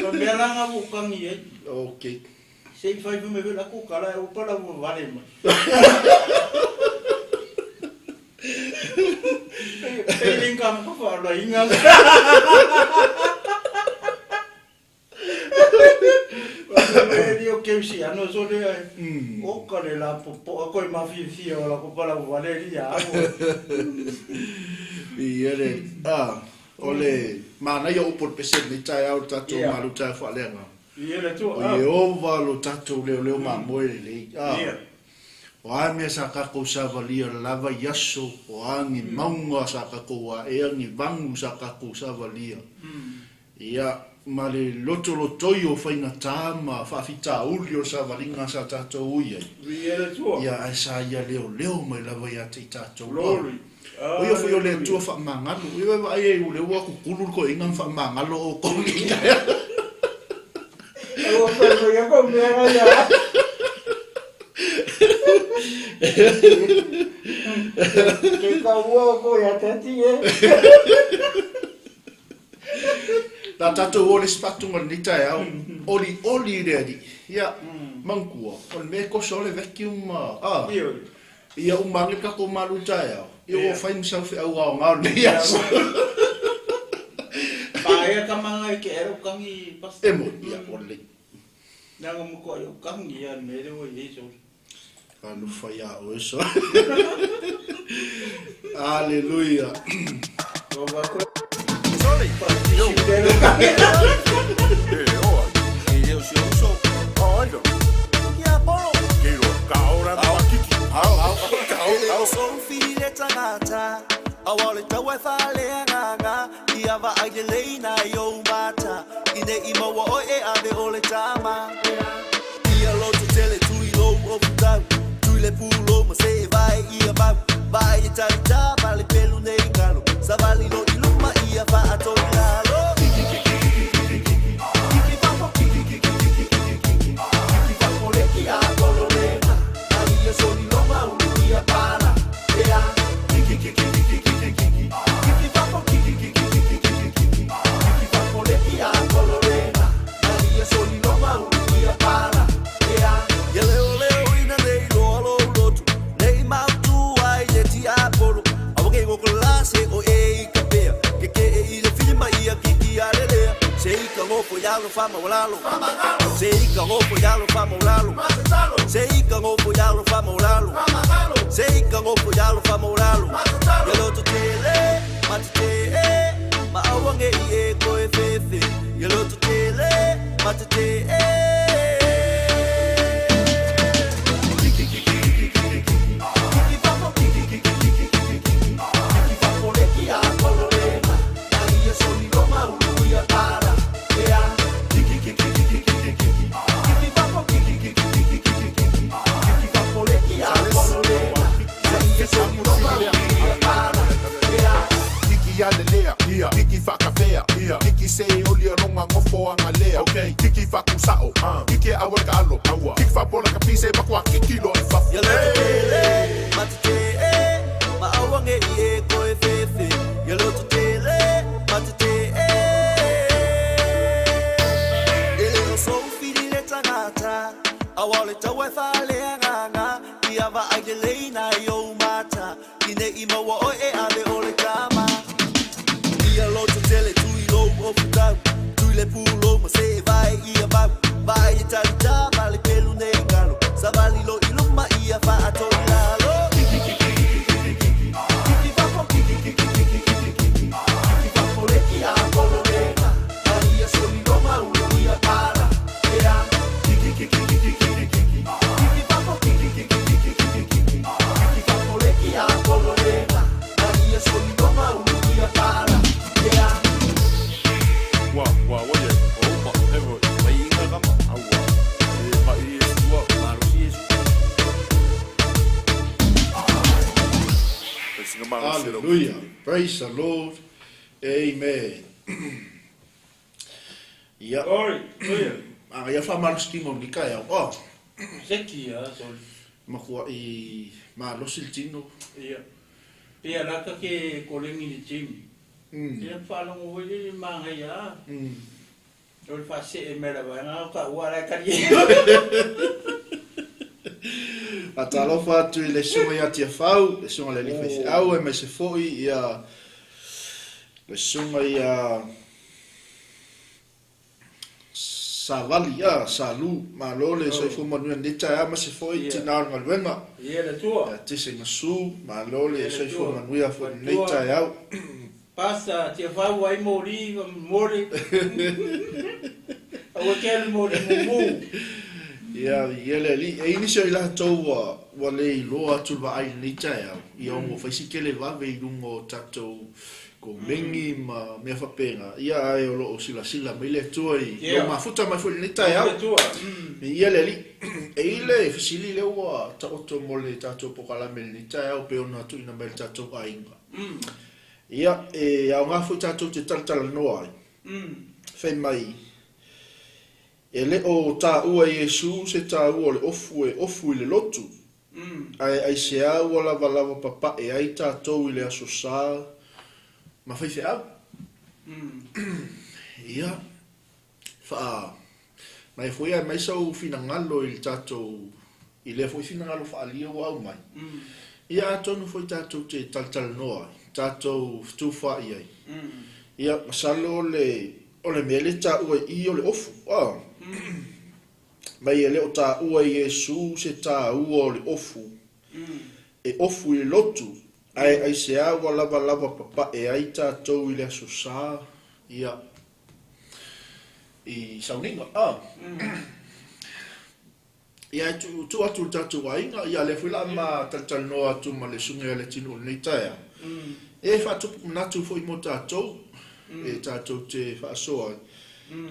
Ma mea la nga wo kangi e. Okay. Se i fai me la ko kala e o pala wo vale mai. Pe linga mo fa la inga. Me dio ke si ano so le o ka le la po po ko ma fi fi o la ko pala wo vale ri ya. I ere a o le mana ia upo pese ni tai au tatou malu tai whalenga. I le tu O Iehova lo tatou leo leo mamoe le lei. Ia. O a mea sa kakou savalia lava i aso, o a ngi maunga sa kakou a ea ngi vangu sa kakou savalia. Ia, ma le loto lotoi o whainga ma whaafitauli o savalinga sa tatou ui ai. I le tu. Ia, ai sa ia leo leo mai lava ia te i tatou. Glory. O ia fai o le atua whaamangalo. Ia vai ai o le ua kukulu ko inga whaamangalo o kongi. O ko ia ko mea ia. Ke ka ua ko ia te ti e. Nā tātou o le spatunga ni tai au, oli oli re ari. Ia, mangkua. O le me koso o le vacuum. Ah. Ia. Ia umange ka ko malu tai au. Ia o whai msau fe au au ngau nei aso. Pa ia ka manga i ke ero kangi pas. E mo, ia, o le. Nanga mo ko ia kangi ia me le o i so. Ka no whai a o eso. Hallelujah. O va ko. Sorry. Yo. Sao Kiki e aua le taalo Kiki faapola ka pise matua kiki loa i fafo. Ia loto tele, ma te te e, ma aua nge i e koe fefe. Ia loto tele, ma te te e. E le o sou fili le tagata, aua o le taua e faaleagaga. Ia vaai lelei nai ou mata, ina ne i maua oe e ave o le tama. Ia loto tele tui lou ofutau, tui le pulou ma see vae ia mau. Vaai le talita ma le pelu nei galo, savali lo i luma ia faato i lalo. Kiki kiki kiki kiki kiki, kiki fafo kiki kiki kiki kiki kiki, kiki fafo le kia pololega, a ia soli loma ulu ia pala. Ea Kiki kiki kiki kiki kiki, kiki fafo kiki kiki kiki kiki kiki, kiki fafo le kia pololega, a ia soli loma ulu ia pala. Ea Wa wa wa ye o ma e voi Mai inga kama. Aua e ma i e sua Malosi Iesu. E singa malosi lau Hallelujah. Praise the Lord. Amen. Ia, Glory, hallelujah. a ia faamalositino i lenei taeao. Oh, Seki a soli. matuai malosi le tino. Ia. Pei lata ke kolegi i le gym. Ia faalogo foi lele manaia a. O le faasee mai le vaega o taua la e tali ai. Faatalofa atu i le susuga ia Tiafau, le susuga i le Alii Faifeau aemaise foi ia le susuga ia Savali, a Salu, malo le soifua manuia i lenei taeao aemaise foi tina o le galuega Ia le Atua. ia Tese Gasu, malo le Ia le soifua Atua. manuia foi i lenei Matua. taeao. Pasa Tiafau ai moli ma moli. Aua ke alu moli mumu. Ia, ia le alii. E i ai nisi o i latou ua, ua le iloa atu le vaai i lenei taeao, ia ona ua fai si tele vave i luga o tatou komeni ma mea faapena, ia ae o lo o silasila mai le Atua i lou mafuta mai foi i lenei taeao. Ia le Alii. E i ai le fesili lea ua taoto mo le tatou pokalame i lenei taeao pei ona tuuina mai e le tatou aiga. Ia, e aoga foi tatou te talatalanoa ai, fai mai, E le o taua e Iesū se taua o le ofu e ofu i le lotu, ae aisea ua lavalava papae ai tatou i le Aso Sa ma faifeau? Ia, faa mai foi ae aumai sau finagalo i le tatou, i lea foi finagalo faaalia ua aumai. Ia, atonu foi tatou te talatalanoa ai, tatou fetufaai ai. Ia, masalo o le, o le mea lea e taua i i o le ofu, a. Mai e le o taua e Iesū se taua o le ofu, e ofu i le lotu, ae aisea ua lavalava papae ai tatou i le Aso Sa, ia, i sauniga, a. Ia, e tuu, tuu atu i le tatou aiga, ia, lea foi la a ma talatalanoa atu ma le Susuga ia Leatinuu i lenei taeao. Ia, e faatupu manatu foi mo tatou, e tatou te faasoa ai,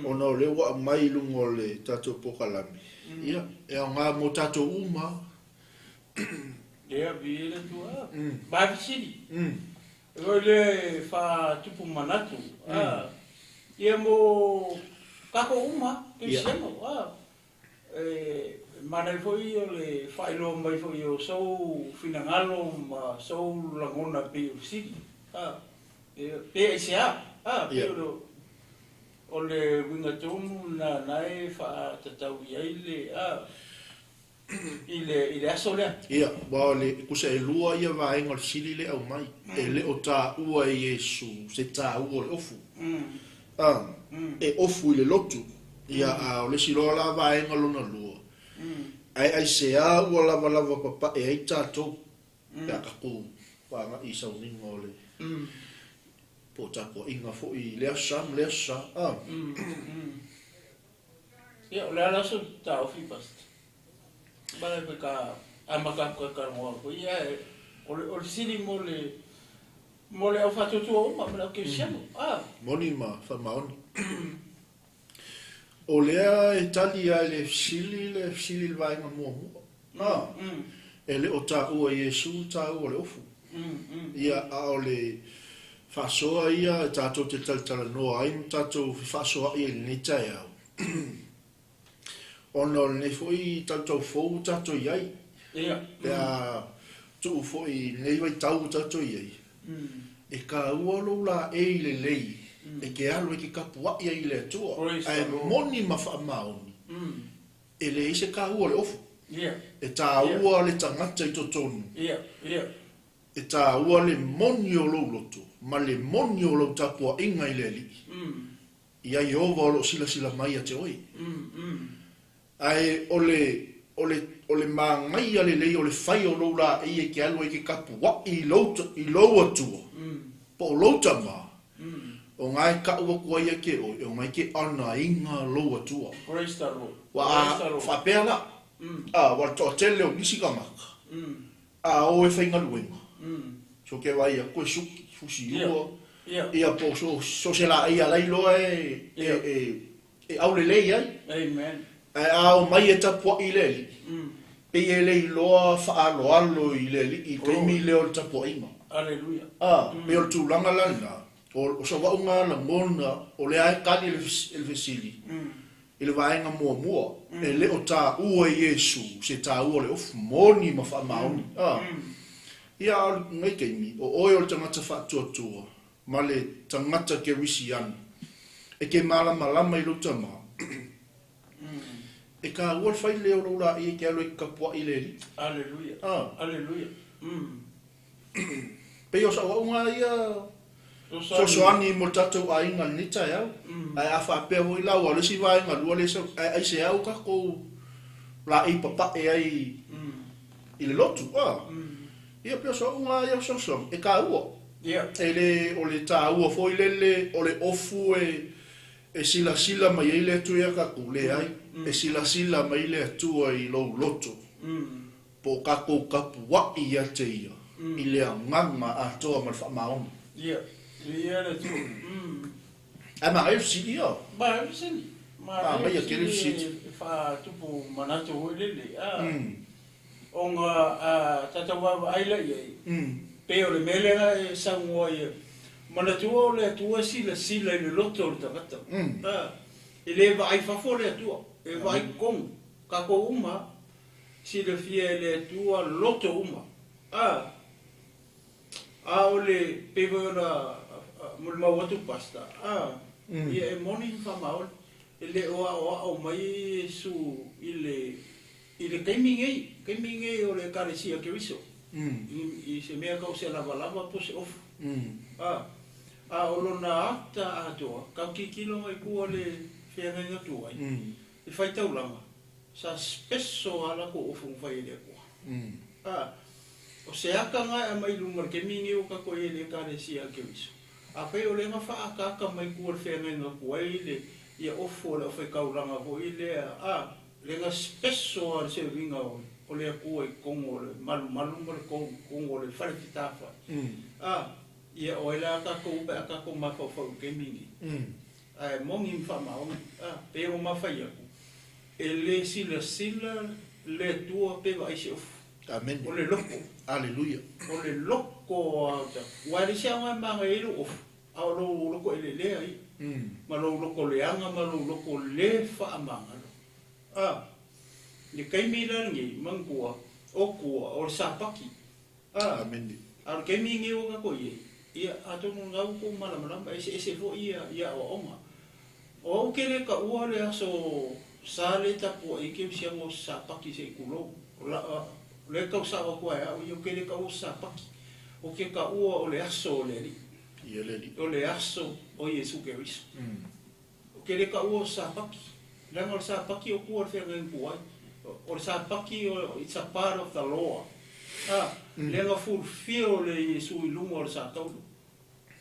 ona o lea ua aumai i luga o le tatou polokalame, ia, e aoga mo tatou uma. Ia, viia le Atua. Ma fesili. O le faatupu manatu, a, ia mo tatou uma, kerisiano, a. E manaia foi o le faailoa mai foi o sou finagalo ma sou lagona pei o le fesili, a, pe aisea, a, pei o le uiga tonu lena na e faatatau i ai le, a, i le, i le aso lea. Ia, aua o le, tusa e lua ia vaega o le fesili lea e aumai, e le o taua e Iesu se taua o le ofu, a, e ofu i le lotu, ia, a o le isi loa la vaega lona lua, ae aisea ua lavalava papae ai tatou, pe a tatou agai i sauniga o le, po o tapuaiga foi i lea aso sa ma lea aso sa, a. Ia, o le a la so taofi, Pastor? Manaia foi ka amata atu ka talanoa foi, ae o le, o le fesili mo le, mo le au faatuatua uma ma le au kerisiano, a. Moni ma faamaoni. O lea e tali lava i le fesili le fesili i le vaega muamua. A, e le o taua e Iesu le taua o le ofu. Ia, a o le faasoa ia e tatou te talatalanoa ai ma tatou fefaasoaai ai i lenei taeao. Ona o lenei foi tautaufou ua tatou i ai, pe a tuu foi i lenei vaitau ua tatou i ai, e taua lou laei lelei e te alu e te tapuai ai i le Atua. Ae moni ma faamaoni, e leai se taua o le ofu. E taua le tagata i totonu. E taua le moni o lou loto ma le moni o lau tapuaiga i le Alii. Ia Ieova o lo o silasila mai ia te oe. Ae o le, o le, o le manaia lelei o le fai o lou laei e te alu ai e te tapuai i lou, i lou Atua, po o lou Tama, o na e tau atu ai ia te oe, o na e te anaina lou Atua. Praise the Lord. Ua Praise the Lord. faapea la, a, ua toatele o nisi tagata, a o e faigaluega, so ke vaai atu e suki, fusiua, ia po o so se laei a la e iloa e aulelei ai. Amen. Ae a omai e tapuai i le Alii, pei e le iloa faaaloalo i le Alii i le taimi lea o le tapuaiga. Aleluia. A, pei o le tulaga la lena, o sauaʻu lagona, o lea e tali le fesili i le vaega muamua, e le o taua i Iesu se taua o le ofu, moni ma faamaoni. A, ia a o lenei taimi, o oe o le tagata faatuatua ma le tagata kerisiano, e te malamalama i lou tama, e taua le fai lea o lou laei e te alu ai e te tapuai i le Alii. Aleluia. A. Aleluia. Pei o sauaʻu ia fesoasoani mo le tatou aiga i lenei taeao. Ae a faapea foi la ua o le isi vaega lua lea ae aisea ua tatou laei papae ai i le lotu. A. Ia pei o sauaʻu ia fesoasoani e taua. E le o le taua foi lele o le ofu e silasila mai ai le Atua ia tatou, leai, e silasila mai le Atua i lou loto. Po o tatou tapuai ia te ia i le agaga atoa ma le faamaoni. Ia. Ia le Atua. Ae manaia le fesili ia. Ma e fesili. Ah, mai a tele fesili. E faatupu manatu foi lele. A. Ona a tatou vaavaai la i ai, pei o le mea lea e saunoa ai, manatua o le Atua e silasila i le loto o le tagata. A, e le vaai fafo le Atua, e vaai totonu. Tatou uma, silafia e le Atua loto uma. A, a o le pei foi ona molimau atu pastor, a, ia e moni ma faamaoni, e le o aoao mai Iesu i le taimi nei, taimi nei o le Ekalesia Keriso, i se mea tau se lavalava po o se ofu. A, a o lona ata atoa, tau tilotilo mai tua le feagaiga tuai, i faitaulaga, sa speso a latou ofu na fai e le Atua. A, o se aka nga e aumai i luga i le taimi lenei o tatou i ai i le Ekalesia Keriso. Afai o lea na faaataata mai tua le feagaiga tuai le ia ofu o le aufaigaluega foi lea, a, le na speso a le seviga o le Atua i totonu o le malumalu ma le totonu o le fale fetafai. A, ia o ai la tatou pe a tatou mafaufau i le taimi lenei. Ae moni ma faamaoni, a, pei ona mafai atu, e le silasila le Atua pe vaai se ofu. Amen. O le loto. Aleluia. O le loto a o ua e leai se aoga e manaia ai lou ofu, a o lou loto eleelea ia. Ma lou loto leaga ma lou loto le faamagalo. A, le taimi la lenei, manatua, o tua, o le sapaki. A, Amen. a o le taimi lenei ua tatou i ai, ia atonu lena ua tou malamalama, eseese foi ia aoaoga. O au ke le taua le aso sa le tapuai ai kerisiano o se sapaki se i tulou. O la, o le tau sao atu ai au ia, ou te le taua se sapaki. O ke taua o le aso o le Alii. Ia le Alii. O le aso o Iesu Keriso. O ke le taua o se sapaki. Leaga o le sapaki o tua o le feagaiga tuai. O le sapaki, it's a part of the law. A, lea na fulfill le Iesu i luga o le satauro.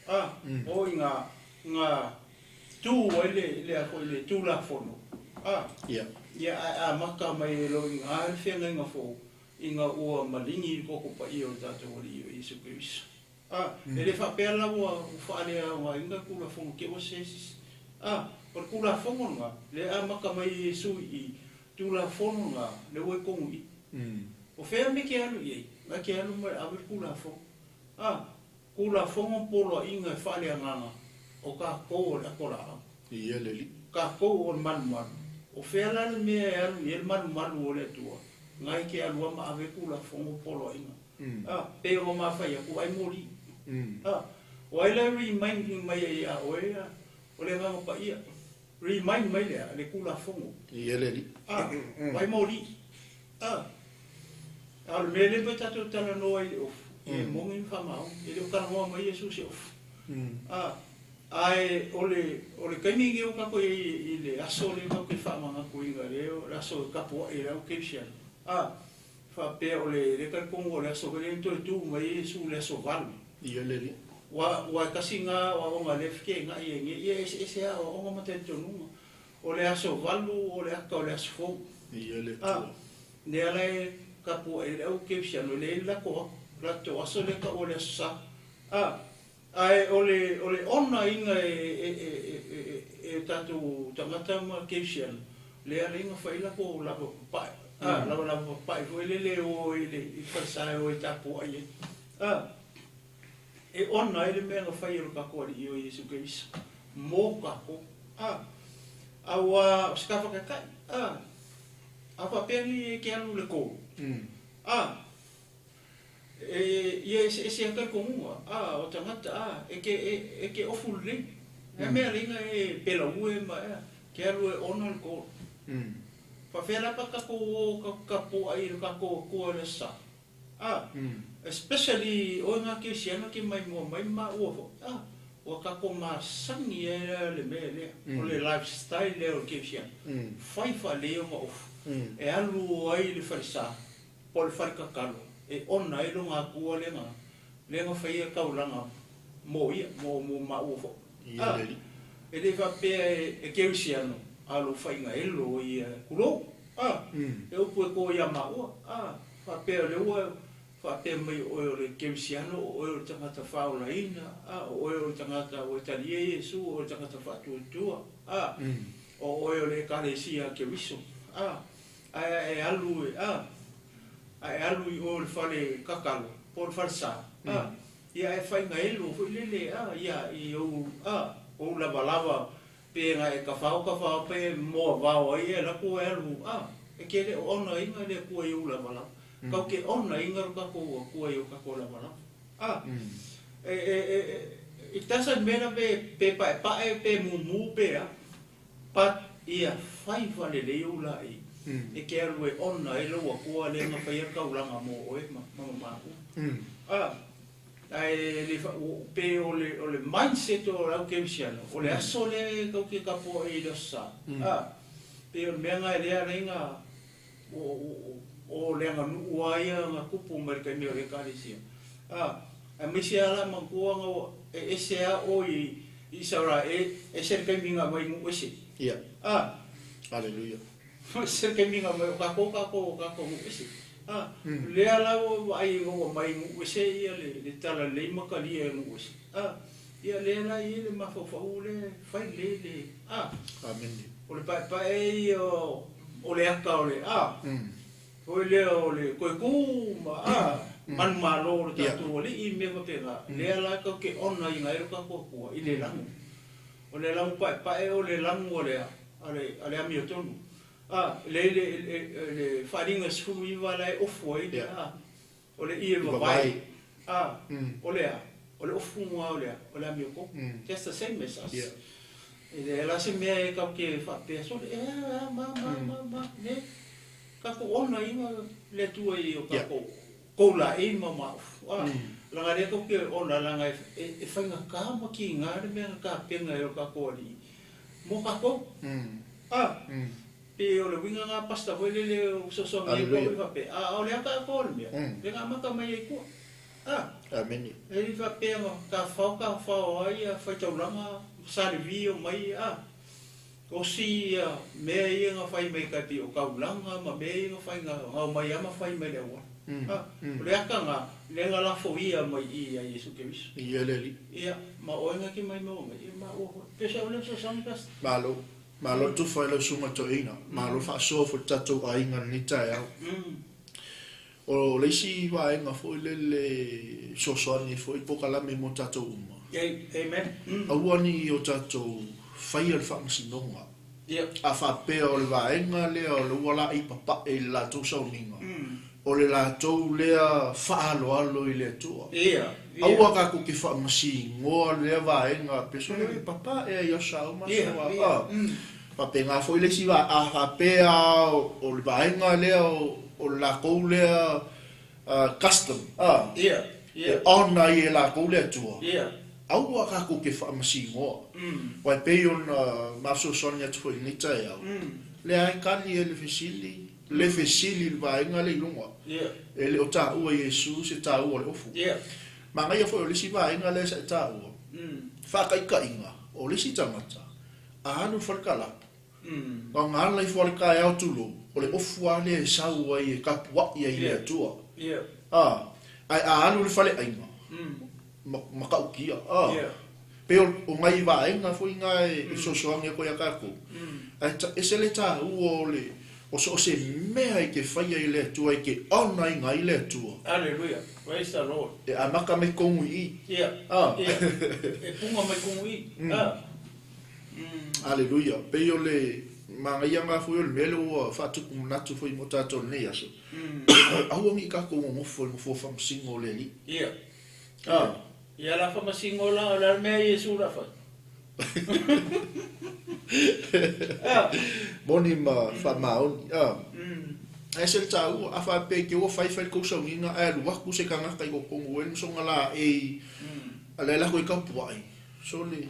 A, o i nga tu ai le a foi le tulafono. A, ia ae amata mai e lo i ngā le feagaiga fou, i ngā ua maligi i le koko paia o le tatou Alii o Iesu Keriso. A, e le faapea la ua faaleaogaina tulafono ke ua se isi. A, o le tulafono lena, le amata mai e Iesu i tulafono lena, le ua i tonu i. O fea me ke alu i ai, na ke alu mai ave le tulafono. A, tulafono poloaiga e faaleagaga o tatou o le ato laau. Ia le Alii. Tatou o le malumalu. O fea la le mea e alu i ai le malumalu o le Atua, na e ke alua ma ave tulafono poloaiga. Pei ona mafai atu ai moli. O ai la e remind mai ai ia oe o le Agaga Paia. Remind mai lea le tulafono. Ia le Alii. Ai moli. A o le mea lea pei tatou talanoa ai i le ofu, e moni ma faamaoni. E le o talanoa mai Iesu i se ofu. Ae o le taimi lenei ua tatou i ai i le aso lea tatou te faamanatuina lea, o le aso e tapuai ai le au kerisiano. Faapea o le lea talitonu o le aso foi lea na toe tu mai ai Iesu i le aso 8. Ia le Alii. Ua e tasi lena aoaoga lea e feteenai ai nei, ia e eseese aoaoga ma talitonuga. O le aso 8 o le ata o le aso fou. Ia le Atua. Lea la e tapuai ai le au kerisiano, e leai le latou aso lea e tau o le aso Sa. Ae o le onaina e tatou tagata ma kerisiano, lea la ina fai latou lava papae. Lava papae foi lele o i le falesa e o e tapuai ai. E ona ai le mea na fai e lo tatou Alii o Iesu Keriso mo tatou. Aua o se tafatatai. A faapea nei e ke alu le kolu. Ia eseese ata le tonuga o tagata e ke ofu lelei. E mea leina e pelaue ma ke alu e ona le kolu. Faapea la pa tatou o tapuai i le tatou Atua i le aso Sa. Especially oe ngā kerisiano ke mai mua mai ma ua foi. Ua tatou masani ai le mea lea. O le lifestyle lea o le kerisiano. Fai faalelei ona ofu. E alu ai le falesa po o le falekakalo e ona ai loga Atua lea na faia taulaga mo ia, mo maua foi. Ia le Alii. E le faapea e kerisiano a lou faiga elo ia kulou. E upu e ko ia maua. Faapea o le ua faapea mai oe o le kerisiano, o oe o le tagata faolaina, o oe o le tagata ua talia Iesu, o oe o le tagata faatuatua, o oe o le ekalesia a Keriso. Ae alu ae alu i o le fale kakalo, po o le falesa. Ia e faiga elo foi lele, ia i ou ou lavalava pe nga e kafao pe moa vao ai e laku e alu, e ke le o ona inga le kua i ou lavalava. Kau ke ona inga ro tatou Atua i o tatou lavalava. E tasa mena pe pae pae pe mumu pe pat ia fai faalelei ou laei. E ke alu e ona e lou Atua le na faia taulaga mo oe ma maua. Ae le pe o le mindset o le au kerisiano, o le aso lea kau ke tapuai i le aso Sa. Pe o le mea nga e lea laina o le aganuu a ia nga kupu mai le taimi o le ekalesia. Aemaise lava la matua nga e ese a o i Israe, ese le taimi nga mai nuu ese. Ia. Hallelujah. Ese le taimi nga mai o kako nuu ese. Lea la ua vaai ua mai nuu ese ia le talalelei ma kalia e nuu ese. Ia lea la ia le mafaufau le fai le le. Amen. O le paepae ia o le ata o le Foi lea o le koeku ma manumalo o le tatou Alii mea faapena. Lea la kau ke ona i ngai lo tatou Atua i le lagu. O le lagu paepae o le lagu o le amiotonu. Le le faaaliga 19 la e ofu ai le o le ie vavae. O le o le ofuga o le amiotonu. Just the same as us. E le la se mea e kau ke faapea sole e ma ma ne. Tatou ona inga le Atua i o tatou kou laei ma maofu. Laga lea kau ke ona laga e faigata ma kiga le mea na tapenga e o tatou Alii mo tatou. Pe o le uiga nga pasta foi lele o fesoasoani ai po o faapea. O le ata atoa o le mea, le nga amata mai ai tua. Amen. E le faapea nga tafao ai ia faitaulaga salevi o mai osi ia mea ia nga fai mai kai pi o kaulanga ma mea ia nga fai nga ngau mai ama fai mai le aua. O le aka nga le nga lafo ia mai i ia Iesu Keriso. Ia le Alii. Ia ma oe nga ki mai mo mai ia ma o pe sa o le fesoasoani pasta. Malo. Malo tufa i lau susuga toeaina. Malo faasoa foi le tatou aiga lenei taeao. O le isi vaega foi lele fesoasoani ai foi polokalame mo tatou uma. Amen. Aua ni o tatou faia le faamasinoga. A faapea o le vaega lea o le ua laei papae i le latou sauniga, o le latou lea faaaloalo i le Atua. Aua tatou te faamasinoa lea vaega pe sole e papae ai i aso uma aso a. Faapena foi le isi a faapea o le vaega lea o le latou lea custom e honour ai e latou le Atua, aua tatou te faamasinoa. Aua e pei ona masoasoani atu foi i lenei taeao, lea e tali e le fesili, le fesili i le vaega lea i luga. E le o taua e Iesu se taua o le ofu. Manaia foi o le isi vaega lea sa e taua, faataitaiga, o le isi tagata, a alu i le fale kalapu, na ona ala ifo lava i le taeao tulou, o le ofu lava lea e sau ai e tapuai ai i le Atua. Ae a alu i le faleaiga, matautia. Pei o nai vaega foi na e fesoasoani atu ai ia tatou. Ae ese le taua o le o so o se mea e te faia i le Atua, e te honour ina ai le Atua. Hallelujah. Praise the Lord. E amata mai tonu i i. E puga mai tonu i i. Hallelujah. Pei o le manaia na foi o le mea lea ua faatupu manatu foi mo tatou i lenei aso. Aua ne i tatou nonofo i le nofoa faamasino o le Alii. Ia la faamasino la, o le a le mea Iesu la fai? Moni ma faamaoni. Ae ese le taua, a faapea i te ua fai fai le tou sauniga ae alu atu se tagata i totonu ai ma sona laei, a la e lako i tapuai, sole,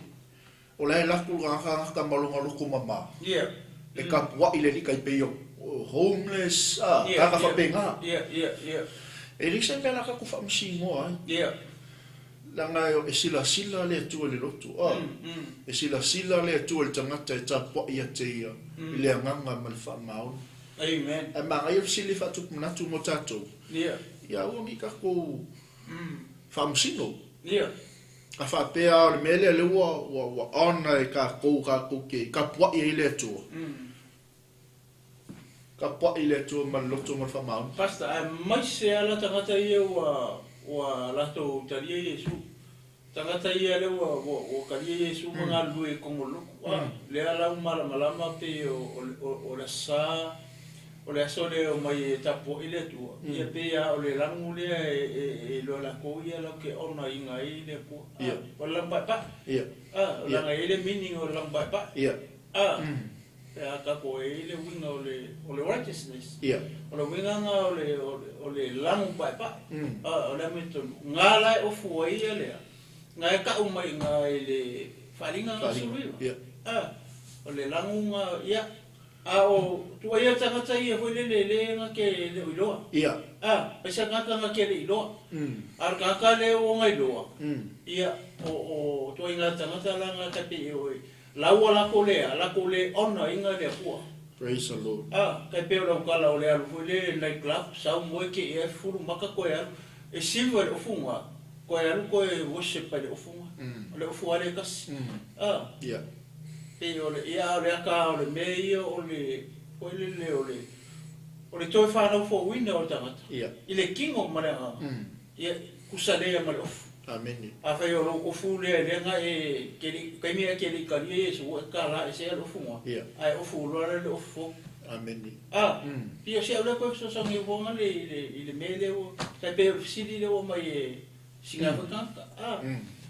o la e alu atu le tagata ma lona loto mama, e tapuai le alii tai pei o homeless, tagata faapena. E leai se mea la tatou faamasinoa ai. Leaga e silasila le Atua i le loto, e silasila le Atua i le tagata e tapuai ia te ia i le agaga ma le faamaoni. Amen. Ae manaia le fesili faatupu manatu mo tatou. Ia aua ne i tatou faamasino. A faapea o le mea lea lea ua honour e tatou, tatou te tapuai ai le Atua. Tapuai le Atua ma le loto ma le faamaoni. Pastor, aemaise lava la tagata ia ua latou talia Iesu. Tagata ia lea ua talia Iesu ma galulue i totonu o le lotu. Lea la ua malamalama pei o le aso sa, o le aso lea e omai e tapuai le Atua. Ia pei lava o le lanu lea e iloa e latou ia latou te honour ina ai le Atua. O le lanu paepae. Leaga e i ai le meaning o le lanu paepae. Pe a tatou e i ai le uiga o le righteousness. O le uiga na o le lanu paepae. O le amiotonu. Nga la e ofu ai ia lea, nga e tau mai nga i le faaaliga na 19. O le lanu na, ia. A o tuaia tagata ia foi lele le na ke le o iloa. Ai se tagata na ke le iloa. A o le tagata le o nga iloa. Ia, o tuaia tagata la nga tape i oe. Laua latou lea, latou le honour ina le Atua. Praise the Lord. Tai pei o lau tala o le alu foi le night club, sau moe ke ia e fulu maka koe alu, e siva i le ofuga, koe alu koe worship ai le ofuga, o le ofu lava le tasi. Pei o le, ia o le ata o le mea ia o le, foi lele o le, o le toe fanau fouina o le tagata, i le tino ma le agaga, ia tusa lea ma le ofu. Amene. Afai o lou ofu lea lea na e ke le taimi e ke le talia Iesu ua e tala ese ai le ofuga, ae ofu loa lea le ofu fou. Amene. Pei o si au lea koe fesoasoani uaga le i le mea lea ua tai pei o le fesili lea ua mai e sina foi tagata.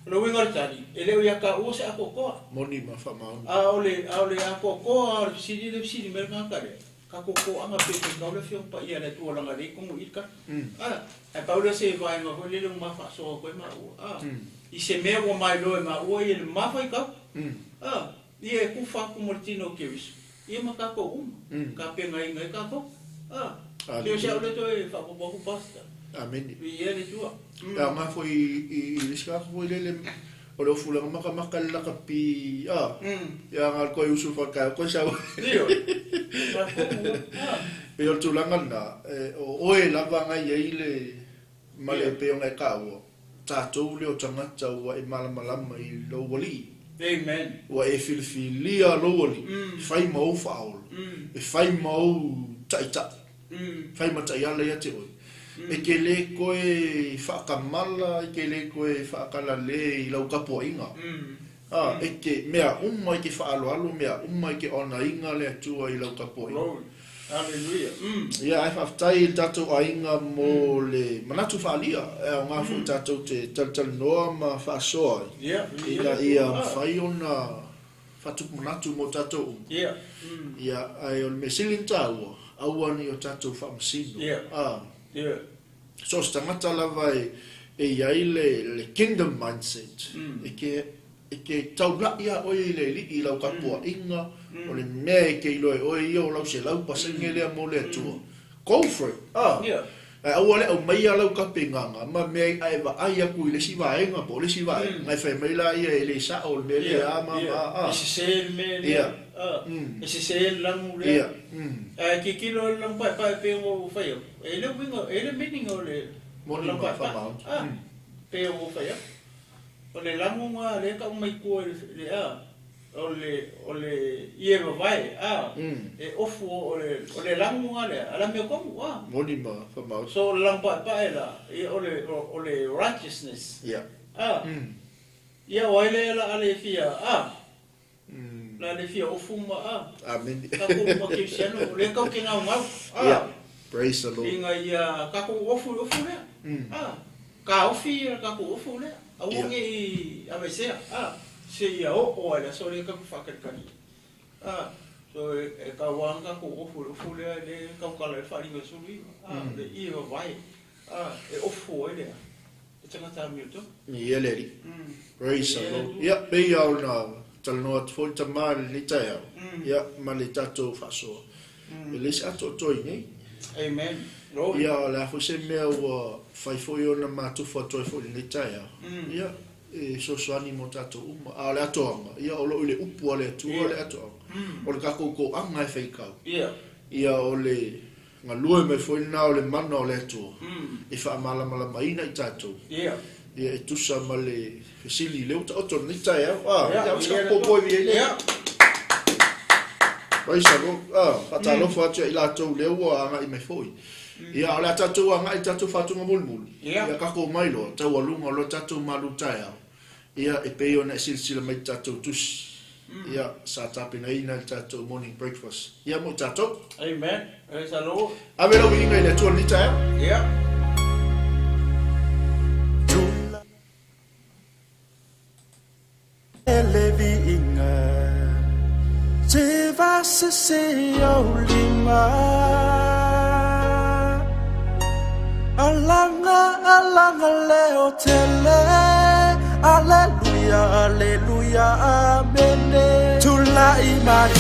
O le uiga o le tali, e le o ia taua se atoatoa. Moni ma faamaoni. A o le atoatoa o le fesili lea e fesili mai le tagata lea, tatou toaga pe faitau le Afioga Paia a le Atua leaga lea e i totonu i i le tali. Ae pau lea se vaega foi lele ua ma faasoa atu ai maua. I se mea ua mailoa e maua ia le ma faitau. Ia e kufa atu ma le tino o Keriso, ia ma tatou uma, tapenaina ai tatou. Pei o si au lea toe faaopoopo atu Pastor. Amene. Viia le Atua. E aoga foi i le isi tagata foi lele o le ofu makamaka le lakapi, ia nga koe usu whakae, koe sau. Pei o le tulaga lena, o oe lava ngai ai le ma le pei ona e taua, tatou lea o tagata ua e malamalama i lou alii. Amen. Ua e filifilia lou alii, fai ma ou faaola, e fai ma ou taitai, fai ma taiala ia te oe. E te le koe whaakamala, e te le koe whaakalale i lau kapuaiga. A, e te mea uma i te faaaloalo, mea uma i te onaina le Atua i lau tapuaiga. Glory. Hallelujah. Ia, ae faafetai i le tatou aiga mo le manatu faaalia e aoga foi tatou te talatalanoa ma faasoa ai, ina ia mafai ona faatupu manatu mo tatou uma. Ia, ae o le mea sili ona taua, aua ne i o tatou faamasino. A, so o se tagata lava e i ai le kingdom mindset, e te E te taulai a oe i le Alii i lau tapuaiga, o le mea e te iloa e oe ia o lau 100% lea mo le Atua. Go for it! A! Ae aua le aumaia lau tapenaga ma mea i ae vaai atu i le isi vaega po o le isi vaega, ae fai mai la ia e le sao le mea lea a ma ma a. E sese le mea lea, e sese le lagu lea. Ae tilotilo le lagu paepae pei ona ou fai atu, e le uiga, e le meaning o le lagu paepae, pei ona ou fai atu. O le lago na lea e tau mai tua i le a, o le, o le ie vavae, a, e ofu o le, o le lago na lea, a le amiotonu, a. Moni ma whamaoti. So o le lago paepae la, ia o le, o le righteousness, a, ia o ai lea la a le fia, a, la le fia ofu ma, a, Amene. tatou ma kerisiano, o lea tatou te gaugau, a, Yeah. Praise the Lord. ina ia tatou ofu i le ofu lea, a. Taofi le tatou ofu lea, aua ne i aveesea, a, seia oo lava i le aso lea tatou faatalikali ai. A, so e taua lava ona tatou ofu i le ofu lea lea e tautala ai le Faaaliga 19, a, o le ie vavae, a, e ofu ai le tagata amiotonu. Ia le Alii. Praise the Lord. Ia, pei lava ona talanoa atu foi le tama i lenei taeao, ia, ma le tatou faasoa, e leai se atoatoa i inei. Amen. Glory. Ia, o le a foi se mea ua fai foi ona matufa atu ai foi i lenei taeao, ia, e fesoasoani mo tatou uma. A o le atoaga, ia, o lo o i le upu a le Atua le atoaga. O le tatou toaga e faitau, ia, o le galue mai foi lena o le mana o le Atua e faamalamalamaina i tatou, ia, e tusa ma le fesili lea ua taoto i lenei taeao. A, ia, o se popo e viei lea. Praise the Lord. A, faatalofa atu ia i latou lea ua agai mai foi. Ia, o le a tatou agai i tatou faatuga mulimuli. Ia tatou mai loa, taualuga loa tatou malu taeao. Ia, e pei ona e silasila mai i tatou tusi. Ia, sa tapenaina i le tatou morning breakfast. Ia, mo i tatou. Amen. Praise the Lord. Ave lau viiga i le Atua i lenei taeao. Ia. Le viiga se vasese au lima Alanga alanga leo tele Alleluia alleluia amene Tulai mai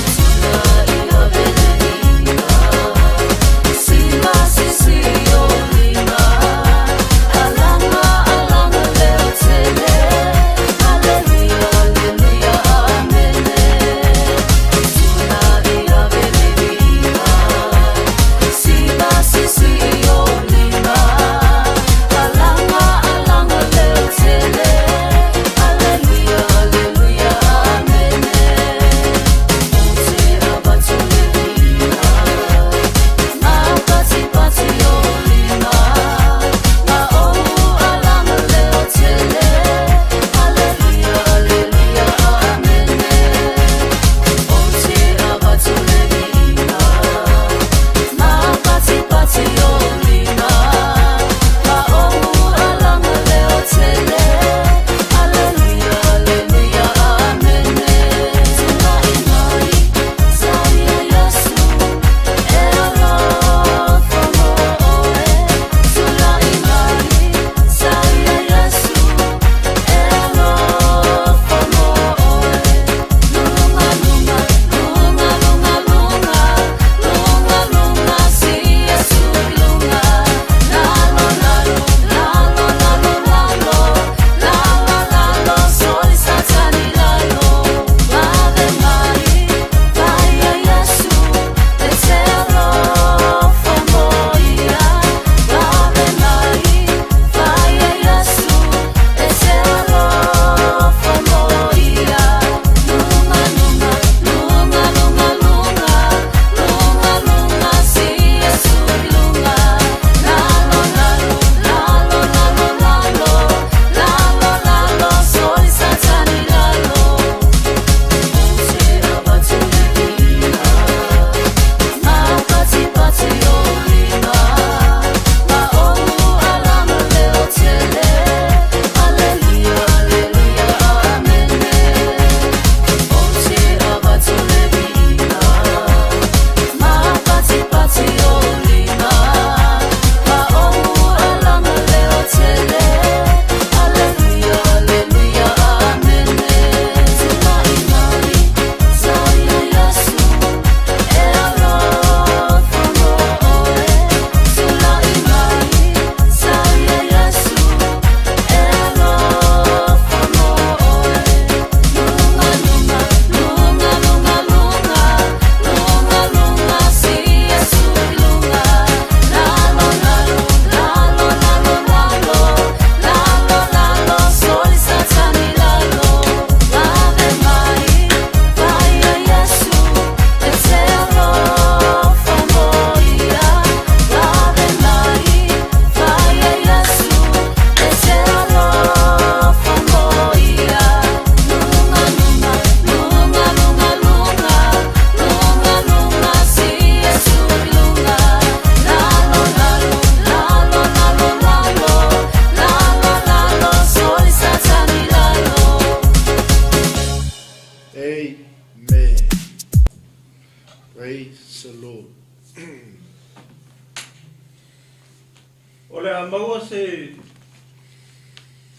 O le a maua se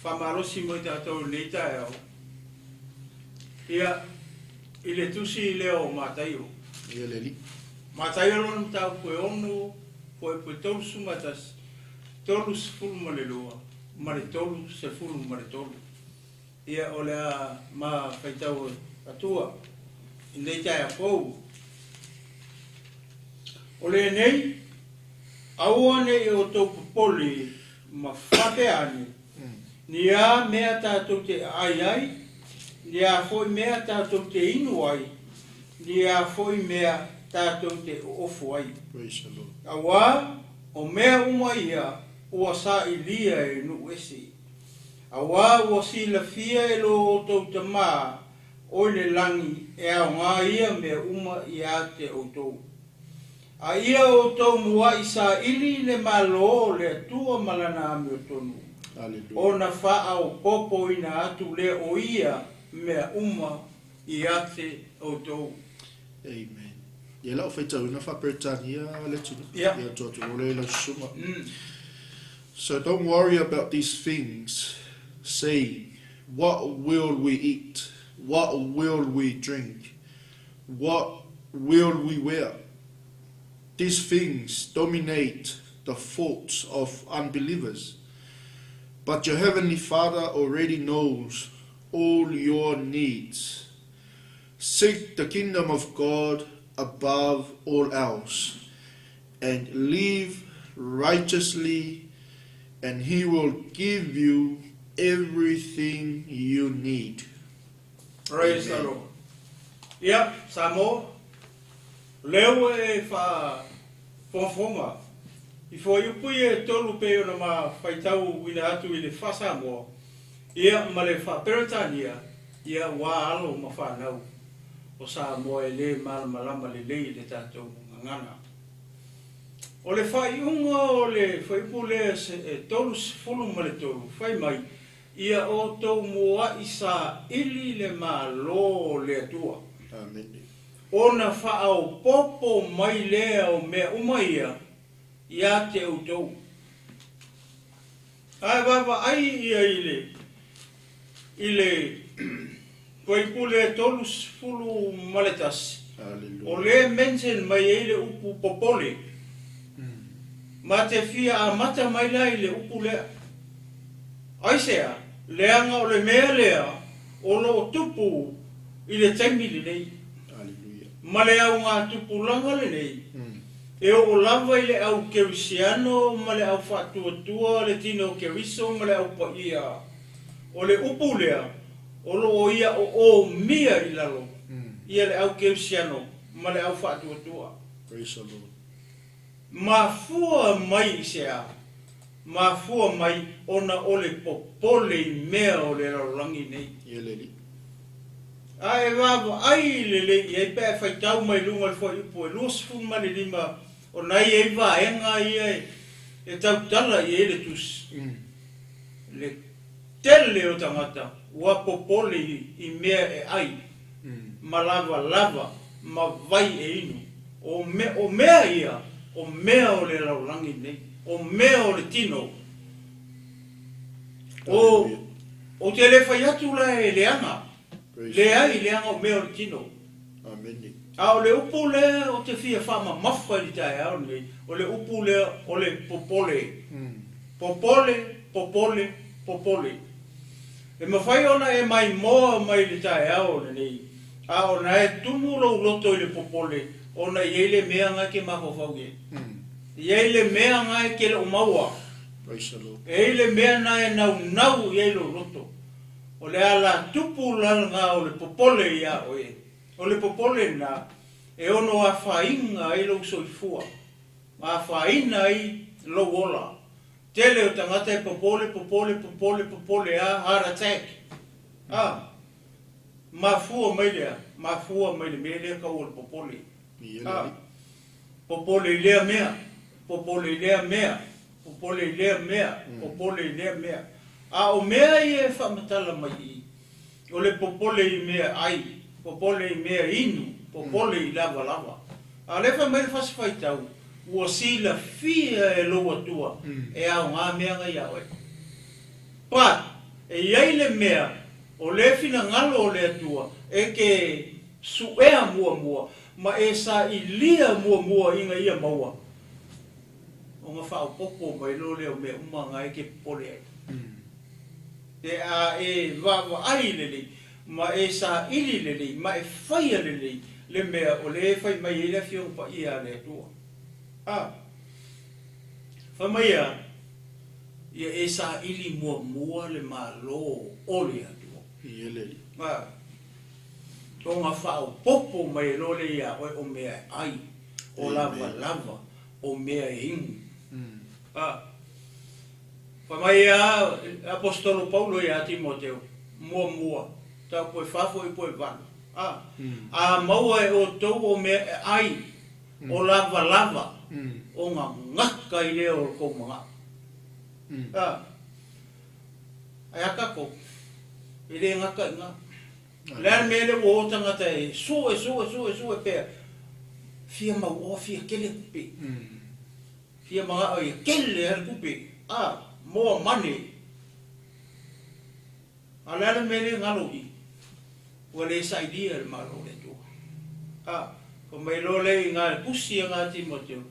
faamalosi mo i tatou i lenei taeao, ia, i le tusi lea o Mataio. Ia le Alii. Mataio lona mataupu e 6, fuaiupu e 31, 32 ma le 33. Ia, o le a ma faitau atua i lenei taeao fou. O lenei, aua ne i outou popole ma faapea ane, ni a mea tatou te aai ai, ni a foi mea tatou te inu ai, ni a foi mea tatou te oofo ai. Praise the Lord. Auā o mea uma ia ua sailia e nuu ese. Auā ua silafia e lo outou Tamā o i le lagi e aogā ia mea uma iā te outou. A ia outou muaʻi saili le Malo o le Atua ma Lana amiotonu, Hallelujah. ona faaopoopoina atu lea o ia mea uma iā te outou. Amen. Ia lau faitauina faa-Peretania le atunuu. Ia. Ia atu atu loa lea i lau susuga. So don't worry about these things, saying, What will we eat? What will we drink? What will we wear? These things dominate the thoughts of unbelievers. But your heavenly Father already knows all your needs. Seek the kingdom of God above all else and live righteously, and He will give you everything you need. Praise the Amen. Lord. Ia, Samoa, o lea ua e faafogafoga i fuaiupu ia e tolu pei ona ma faitauina atu i le faa-Samoa, ia, ma le faa-Peretania, ia, ua alo ma fanau o Samoa e lē malamalama lelei i le tatou gagana. O le faaiuga o le fuaiupu lea e 33, fai mai, Ia outou muaʻi saili le Malo o le Atua. Amene. Ona faaopoopo mai lea o mea uma ia iā te outou. Ae vaavaai ia i le i le fuaiupu lea 31, o Hallelujah. lea e mention mai ai le upu popole. Ma te fia amata mai la i le upu lea. Aisea? Leaga o le mea lea o lo o tupu i le taimi lenei. Hallelujah. Ma le augatupulaga lenei, e oo lava i le au kerisiano ma le au faatuatua, le tino o Keriso ma le au paia. O le upu lea o lo o ia oomia i lalo ia le au kerisiano ma le au faatuatua. Praise the Lord. Mafua mai i se a? Mafua mai ona o le popole i mea o le lalolagi nei. Ia le Alii. A e vaavaai lelei i ai pe a e faitau mai luga o le fuaiupu e 25 ona e i ai vaega ia e tautala i ai le tusi. Le tele o tagata ua popole i mea e ai ma lavalava ma vai e inu. O me, o mea ia, o mea o le lalolagi nei, o mea o le tino. O, ou te le fai atu la e leaga, leai, leaga o mea o le tino. Amene. A o le upu lea ou te fia faamamafa i le taeao lenei, o le upu lea o le popole. Popole, popole, popole. E mafai ona e maimoa mai i le taeao lenei, a o na e tumu lou loto i le popole, ona e i ai le mea na e ke mafaufau i ai. E i ai le mea na e ke le o maua. Praise the Lord. E i ai le mea na e naunau i ai lou loto. O le alatupu la lena o le popole iā oe. O le popole lena e ono afaina ai lou soifua, ma afaina ai lou ola. Tele o tagata e popole, popole, popole, popole a, heart attack. A, mafua mai lea, mafua mai le mea lea kau o le popole. A, popole i lea mea, popole i lea mea, popole i lea mea, popole i lea mea. A o mea ia e faamatala mai i i, o le popole i mea ai, popole i mea inu, popole i lavalava. A o lea fai mai le fasi faitau, Ua silafia e lou Atua e aoga mea nga iā oe. But, e i ai le mea o le finagalo o le Atua e ke suʻea muamua ma e sailia muamua ina ia maua, ona faaopoopo mai loa lea o mea uma nga e ke popole ai. Pe a e vaavaai lelei ma e saili lelei ma e faia lelei le mea o lea e fai mai ai le Afioga Paia a le Atua. A fai mai a ia e saili muamua le Malo o le Atua. Ia le Alii. A ona faaopoopo mai loa lea iā oe o mea e ai, o lavalava, o mea e inu. A fai mai a le Aposetolo Paulo iā Timoteo, muamua, tau e 4 foi po e 8. A, a maua e outou o mea e ai, o lavalava, ona gata ai lea o le tou manao. A, ae a tatou, e le gata i ina. O le a le mea lea ua o tagata e sue, sue, sue, sue pea, fia mauoa, fia tele tupe. Fia manao ia tele lava le tupe, a, more money. A o le a le mea lea e galo i i? Ua le sailia e le Malo o le Atua. A, fai mai loa lea i ina le tusi a na Timoteo,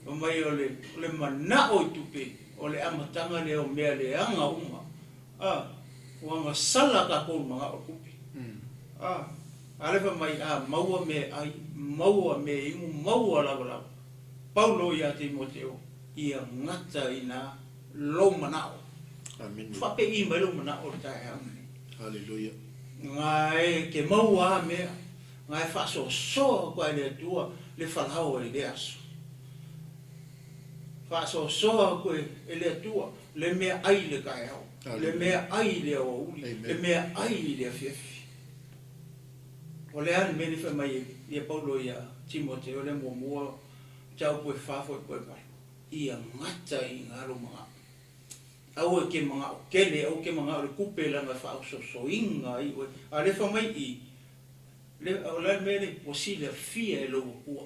fai mai o le, o le manao i tupe, o le amataga lea o mea leaga uma. A, ua gasala tatou i le manao o le tupe. A, a lea fai mai, a maua mea e ai, maua mea e inu, maua lavalava. Paulo iā Timoteo, ia gata i ina lou manao. Amene. Faapei mai lou manao i le taeao lenei. Haleluia. Nga e ke maua a mea, nga e faasoasoa atu lava e le Atua le falaoa i lea aso. Faasoasoa atu e le Atua le meaai i le taeao, le meaai i le aoauli, le meaai i le afiafi. O le a le mea lea fai mai ai ia Paulo iā Timoteo lea muamua mataupu e 4 foi po e 8, ia gata i ina lou manao. Aua e te manao tele, aua e te manao i le tupe leaga e faaososoina ai oe. A o lea fai mai i, le, o le a le mea lea, ua silafia e lou Atua,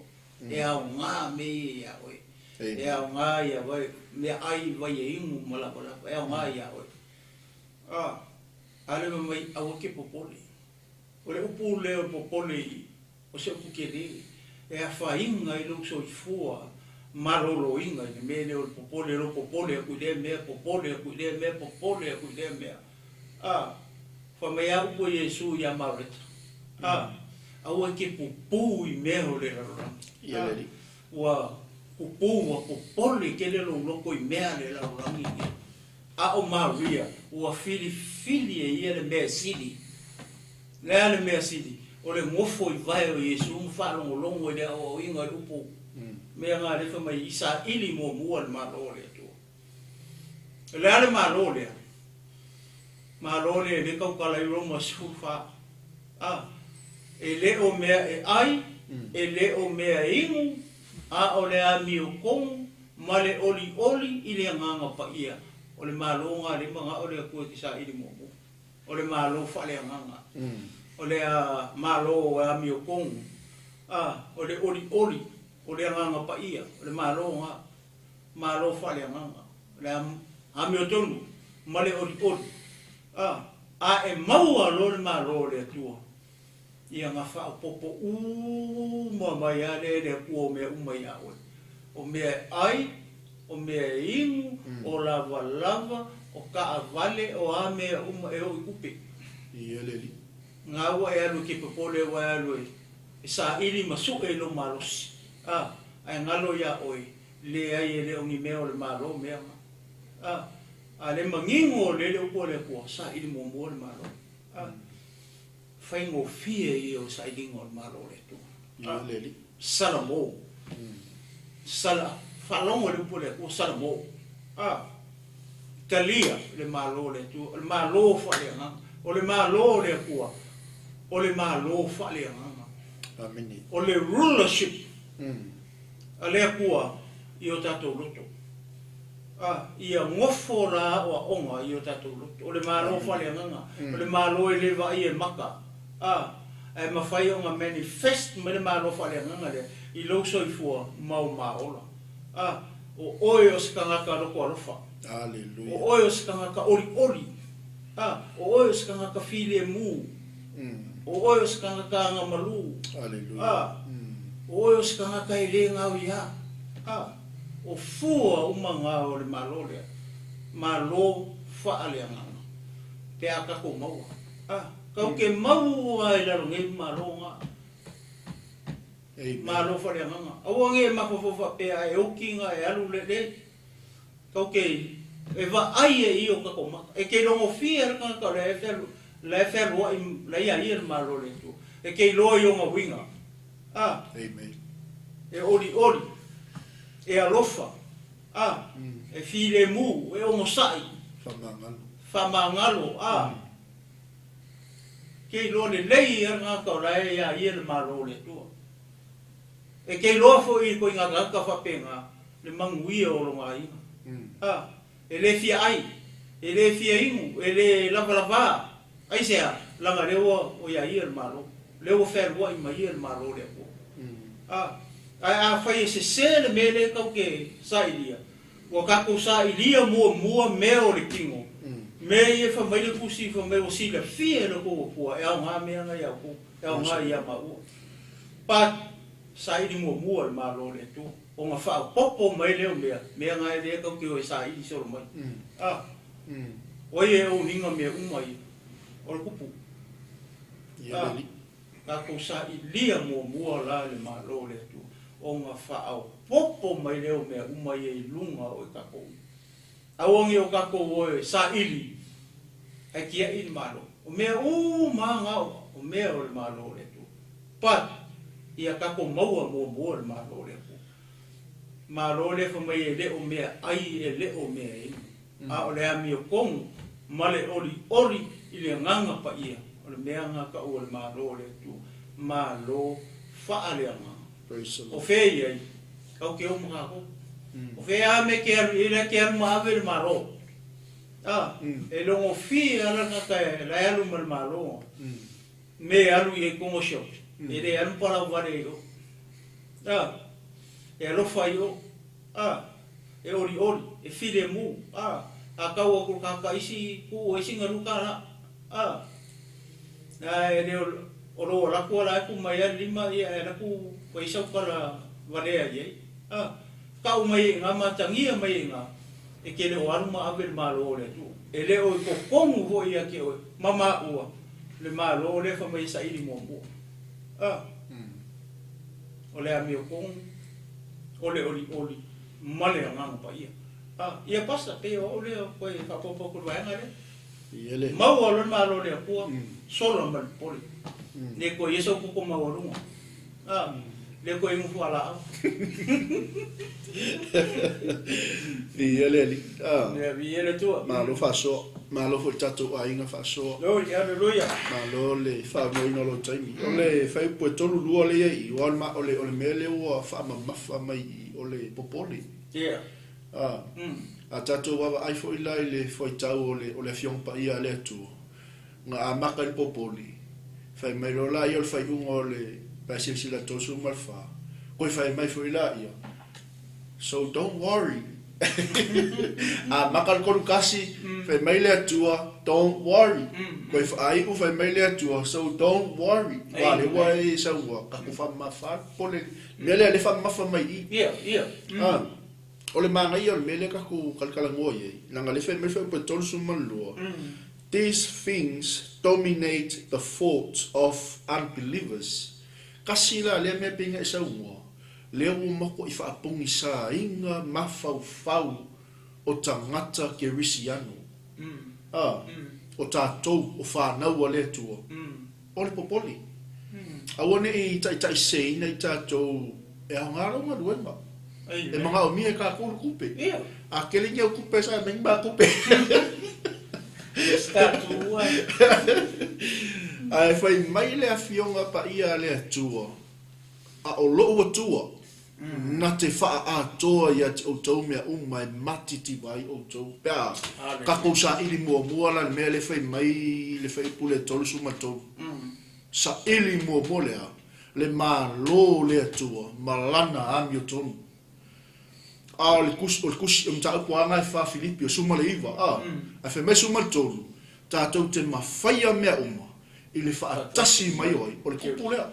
e aoga mea ia iā oe. E aoga ia vai, meaai, vai e inu ma lavalava, e aoga iā oe. A, a lea fai mai, aua e te popole. O le upu lea o le popole i, o se upu tele, e afaina ai lou soifua maloloina i le mea lea o le popole, lou popole atu i lea mea, popole atu i lea mea, popole atu i lea mea. A, fai mai a upu a Iesu iā Mareta, a, aua e te pupū i mea o le lalolagi. Ia le Alii. Ua pupū, ua popole tele lou loto i mea a le lalolagi nei. A o Maria, ua filifili e ia le mea e sili. O le a le mea sili? O le nofo i vae o Iesu ma faalogologo i le aoaoina o le upu. Mea na lea fai mai i saili muamua le Malo o le Atua. O le a le Malo lea? Malo lea e le tautala i Roma 14. A, e le o mea e ai, e le o mea e inu, a o le amiotonu ma le olioli i le Agaga Paia. O le Malo na lea e manao le Atua e te saili muamua. O le Malo faaleagaga. O le Malo e amiotonu. A, o le olioli, o le Agaga Paia, o le Malo na. Malo faaleagaga. O le amiotonu ma le olioli. A, a e maua loa le Malo o le Atua, ia na faaopoopo uma mai lava lea e le Atua o mea uma iā oe. O mea e ai, o mea e inu, o lavalava, o taavale, o a mea uma e oo i tupe. Ia le Alii. Na ua e alu e ke popole, ua e alu e saili ma sue i lou malosi. A, ae galo iā oe, leai e le o ni mea o le Malo mea na. A, a le manino o lea le upu a le Atua, saili muamua le Malo. A, faigofie ia o le sailiga o le Malo o le Atua. Ia le Alii. Salamo. Sala, faalogo i le upu a le Atua, Salamo. A, talia le Malo o le Atua, o le Malo faaleagaga. O le Malo o le Atua, o le Malo faaleagaga. Amene. O le rulership a le Atua i o tatou loto. A, ia nofo la aoaoga i o tatou loto. O le Malo faaleagaga, o le Malo e le vaaia e maka. A, ae mafai ona manifest mai le Malo faaleagaga lea i lou soifua ma ou maola. A, o oe o se tagata loko alofa. O Aleluia. oe o se tagata olioli. A, o oe o se tagata filemu. O oe o se tagata agamalu. Aleluia. A, o oe o se tagata e lē gaoiā. A, o fua uma gā o le Malo lea. Malo faaleagaga. Pe a tatou maua. A, kau ke maua i lalo nei malo gā. Amen. Malo faaleagaga. Aua ne e mafaufau faapea e oki ga e alu lelei. Kau ke e vaai e i o tatou maka. E ke logofie le tagata o le e la e fealuai la ia ia le Malo le Atua. E ke iloa i ona uiga. A, Amen. e olioli, e alofa, a, e filemu, e ogosaʻi, Faamagalo. faamagalo, a, ke iloa lelei ia le tagata o la e iā ia le Malo o le Atua. E ke iloa foʻi i koiga tagata faapegā le manuia o loga aiga. A, e lē fia ai, e lē fia inu, e lē lavalavā. Aisea, laga lea ua o iā ia le Malo. Lea ua fealuaʻi mai ia le Malo o le Atua. A, ae afai e sesē le mea lea tatou te sailia, ua tatou sailia muamua mea o le tino. Mea ia fai mai le Tusi fai mai ua silafia e le tou Atua e aogā mea na ia outou, e aogā iā maua. But, saili muamua le Malo o le Atua. Ona faaopoopo mai lea o mea, mea na e lea tatou te o e saili solo mai. A, o ia e oniga mea uma ia. O le kupu. Ia le Alii. Tatou sailia muamua la le Malo o le Atua. Ona faaopoopo mai lea o mea uma ia i luga o i tatou. Aua ne i o tatou o e saili ae tiaʻi le Malo. O mea uma gā o mea o le Malo o le Atua. But, ia tatou maua muamua le Malo o le Atua. Malo lea fai mai e le o meaai e le o mea inu. A o le amiotonu ma le olioli i le Agaga Paia o le mea gā taua o le Malo o le Atua. Malo faaleagaga. Praise the O Lord. fea i ai, tatou te o ma tatou. O fea a mea e te alu i ai, la e te alu ma ave le Malo. A, e logofie lava le tagata e la e alu ma le Malo. Me e alu i ai koga o sioki. E le alu palau vale i o. A, e alofa i o. A, e olioli, e filemu. A, a tau atu i le tagata isi tuu ai sina $2. A, ae le o lou alu atu ala atu mai lava le lima ia e alu atu fai sau tala valea i ai. A, tau mai ai i ina ma atagia mai ai i ina, e te le o alu ma ave le Malo o le Atua. E le o i totonu foi ia te oe ma maua le Malo lea fai mai e saili muamua. A, o le amiotonu, o le olioli ma le Agaga Paia. A, ia pasa, pei o au lea koe faaopoopo atu i le vaega lea. Ia le. Maua loa le Malo o le Atua, sola ma le popole. Le toe i ai sou toto maualuga. A, le toe inu fualaau. Viia le Alii. A. Ia, viia le Atua. Malo faasoa. Malo foi i le tatou aiga faasoa. Glory, hallelujah. Malo le faamoeina o lou taimi. O le fuaiupu e 32 lea i i, aua o le, o le mea lea ua faamamafa mai i i, o le popole. Yeah. A, a tatou vaavaai foi la i le fuaitau o le, o le Afioga Paia a le Atua, na amata i le popole, fai mai loa laia o le faaiuga o le Paesielsila 34, koe fai mai foi laia, So don't worry. Amata le 31, fai mai le Atua, Don't worry. Koe faaiu fai mai le Atua, So don't worry. Aua lea ua e saunoa, tatou faamamafa le popole. Le mea lea lea e faamamafa mai i i. Ia, ia. A, o le manaia o le mea lea tatou kalakalanoa i ai, leaga lea fai mai le fuaiupu e 32, These things dominate the thoughts of unbelievers. Kasi la lea mea pei ona e saunoa, lea ua matuai faapogisaina mafaufau o tagata Kerisiano, a, o tatou o fanau a le Atua, o le popole. Aua ne i taitaiseina i tatou e aoga lau galuega. E manaomia e kākou le tupe. A kele ni au tupe sa mai ni ma tupe. Ae fai mai le Afioga Paia a le Atua, A o lou Atua, na te faaatoa ia te outou mea uma e matitiva ai outou. Pe a tatou saili muamua la le mea lea fai mai le fuaiupu lea 33. Saili muamua lea, le Malo o le Atua ma Lana amiotonu. A o le tusi, o le tusi, o mataupu lava na e fa Filipi o 19, a, ae fai mai 13, tatou te mafaia mea uma i le faatasi mai o ai, o le kupu lea.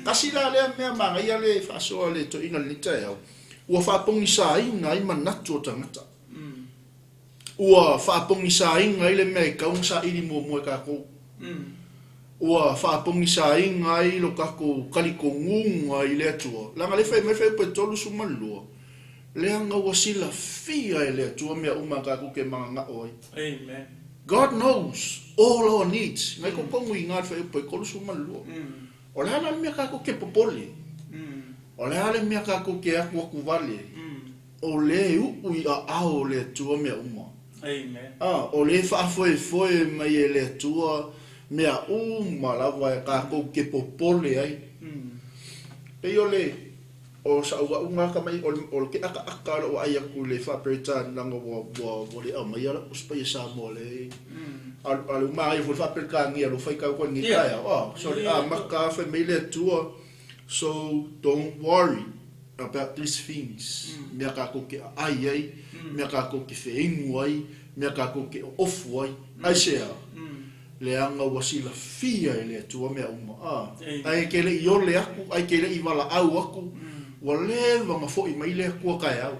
Tasi la lea mea manaia le faasoa a le toeaina i lenei taeao, ua faapogisaina ai manatu o tagata. Ua faapogisaina ai le mea e tatau ona saili muamua e tatou. Ua faapogisaina ai lo tatou talitonuga i le Atua, leaga lea e fai mai le fuaiupu e 32, leaga ua silafia e le Atua mea uma a tatou te mananao ai. Amen. God knows all our needs. Ngai totonu i ina le fuaiupu e 32. O le a la le mea tatou te popole? O le a le mea tatou te atuatu vale ai? O lea e uu i aao o le Atua mea uma. Amen. A, o lea e faafoefoe mai e le Atua mea uma lava e tatou te popole ai. Pei o le, o sa'u a'u na tama'i, o le ke'aka'a lo'u a'ai atu i le faa-Peretani leaga ua le aumaia la'u Tusi Paia Samoa le a le uma ai foi le faa-Peretania lo faitau atu ai lenei taeao. A, so le amata fai mai le Atua, so don't worry about these things, mea tatou te aai ai, mea tatou te feinu ai, mea tatou te oofu ai. Aisea? Leaga ua silafia e le Atua mea uma. A, ae ke le'i ole aku, ae ke le'i valaau aku, ua leva ona fo'i mai le Atua taeao.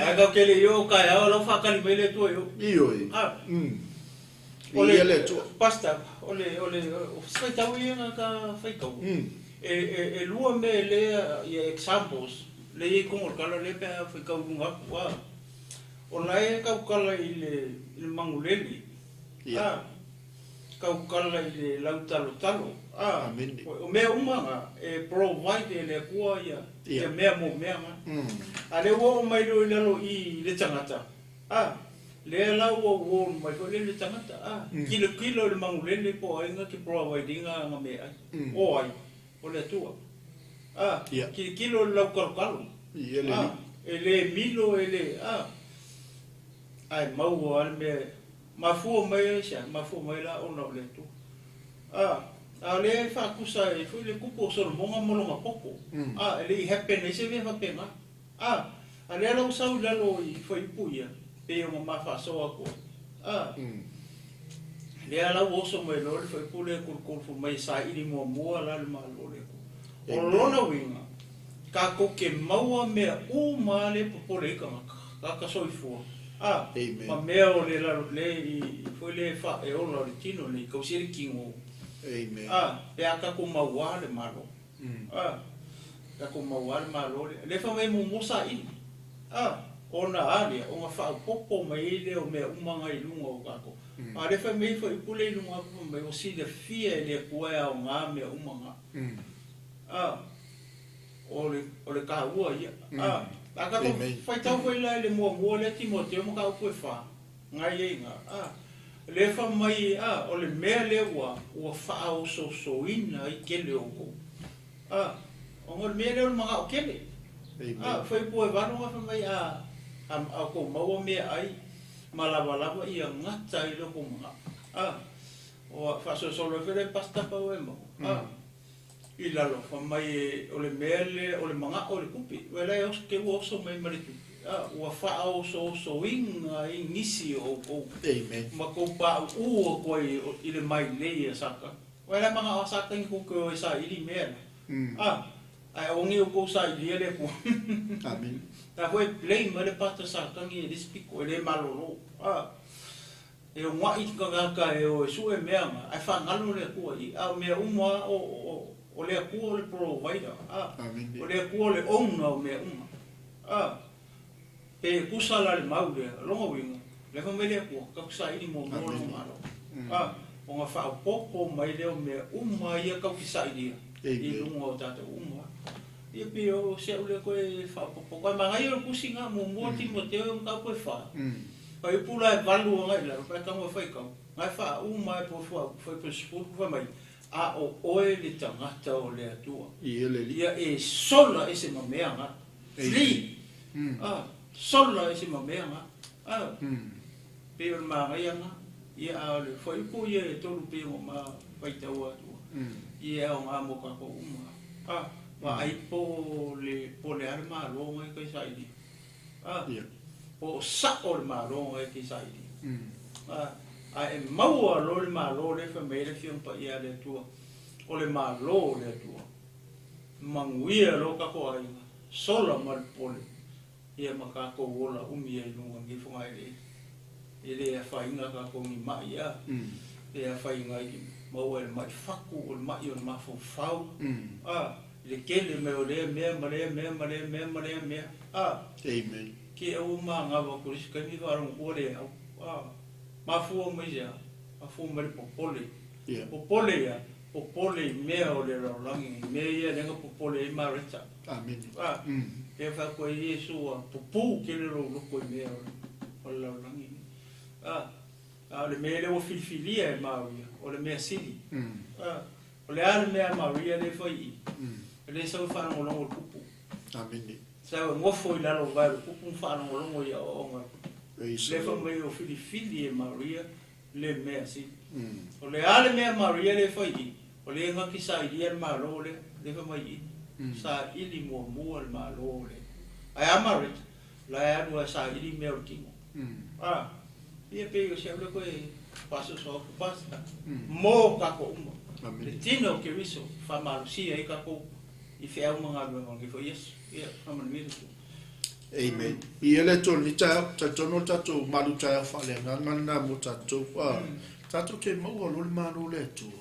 Ae kau ke le'i o taeao lau faatali mai le Atua i o. Ioe. O le Ia le Atua. Pastor, o le o faitau ia na ka faitau. E lua me lea ia examples le i kongo kala le pe faitau lunga aku a. O la e kau kala i le manguleli. A kau kala i le lau talo talo. A Amen. o mea uma nga e provide e le Atua ia ia mea mo mea nga. A le ua o mai lo i lalo i le tagata. A lea la ua ua mai foi le le tagata. A kilo kilo le mangulele po ai nga ki provide nga nga me ai. O ai o le Atua. A kilo kilo le lau kalo kalo. Ia le A e le milo e le a ai maua le mea mafua mai ai sia mafua mai la ona o le Atua. A le faakusa e foi le kupu o Solomoga mo loga popo. A e le i happen ai se mea faapena. A lea lau sau i lalo i fuaiupu ia pe o ma faasoa atu ai. A lea lau oso mai loa le fuaiupu lea kulukulu mai saili muamua la le Malo le Atua. O lona uiga tatou ke maua mea uma le popole i tagata kaka soifua. A Amen. ma mea o le lalo le i foi le fa e ola o le tino le kausi le kingo. Amen. A pe a tatou mauā le Malo. A tatou mauā le Malo le le fa mai muamua saili. A ona a lea ona faaopopo mai ai lea o mea uma nga i luga o tatou. A le fai mai fuaiupu le i luga atu fai mai o silafia e le Atua e aogā mea uma ga. A o le taua ia. A a tatou Amen. faitau foi la i le muamua lea Timoteo ma kaupu e fa ngai ai ga. A le fa mai a o le mea lea ua faaososoina ai kele o kou. A o le mea lea o le magao kele. Amen. A fuaiupu e 8 ga fai mai a kou maua mea ai ma lavalava ia gata i lo kou magao. A o faasolosolo ai foi le pastor pau e mau. A i lalo fai mai o le mea le o le magao o le tupe. Ua le oso ke ua oso mai ma le tupe. A ua faaosoosoina ai nisi o kou Amen. ma kou pauu atu ai i le mailei a Sata. Ua le magao a Sata ni kou ke o e saili mea la. A ae ogi o kou sailia le Atua. Amen. Ta foi blame le pata Sata ni e le spiko e le malolo. A e o ngai ka e o e sue mea nga ai faagalo le Atua i a mea uma o le Atua o le provider. A Amen. o le Atua o le owner o mea uma. A pe kusa la le mau lea longa uiga le fa mai le Atua ka saili muamua Amen. lo malo. A o nga faaopopo mai lea o mea uma ia kau ki sailia i Amen. luga o tatou uma. Ia pe o se'u lea koe faaopopo ai magaia o le tusiga muamua Timoteo e mataupu e fa. Ai pula e 8 agai i lalo pe tago e faitau. Ngai faauma e po fua fai pe 10 fai mai a o oe le tagata o le Atua. Ia le Ia e sola ese ma mea ga. Flee. A sola ese ma mea ga. A pe o le magaia ga. Ia a o le fuaiupu ia e 3 pe o ma faitau atua. Ia o ngā mo kako uma. A Vaai po o le, po o le a le Malo na e te sailia. A, po o sa'o le Malo na e te sailia. A, a e maua loa le Malo lea fai mai ai le Afioga Paia a le Atua, o le Malo o le Atua. Manuia loa tatou aiga, sola ma le popole, ia ma tatou ola umi ai i luga o lenei fogaeleele. E le afaina tatou ni ma'i a, e afaina ai maua i le ma'i fatu, o le ma'i o le mafaufau, a, i le tele mai o lea mea ma lea mea ma lea mea ma lea mea, a. Amen. Ke aua manava atu i le isi taimi faalogo ua le au, a. Mafua mai i se a? Mafua mai le popole. Popole ia, popole i mea o le lalolagi nei, mea ia lea na popole ai Mareta. Amene. A, lea fai atu ai Iesu ua pupū tele lou loto i mea o le lalolagi nei. A, a o le mea lea ua filifilia e Maria, o le mea sili. A, o le a le mea a Maria lea e fai i i? O lea e sau e faalogologo i le kupu. Amene. Sau e nofo i lalo o vae o le kupu ma faalogologo i aoaoga a le kupu. Praise the Lea fai Lord. mai ua filifili e Maria le mea sili. O le a le mea Maria lea e fai i i? O lea na te sailia le Malo lea, lea fai mai i i, saili muamua le Malo o le Atua. Ae a Mareta? O la e alu lava e saili mea o le tino. A, ia pei o si au lea koe faasoasoa atu Pastor, mo tatou uma. Le tino o Keriso, faamalosia ai tatou i feau ma galuega o lenei foi aso. Ia, faamanuia le Atua. Amen. Ia le Atua i lenei taeao, talitonu o le tatou malu taeao faaleagaga lena mo tatou. A, tatou te maua loa le Malo o le Atua.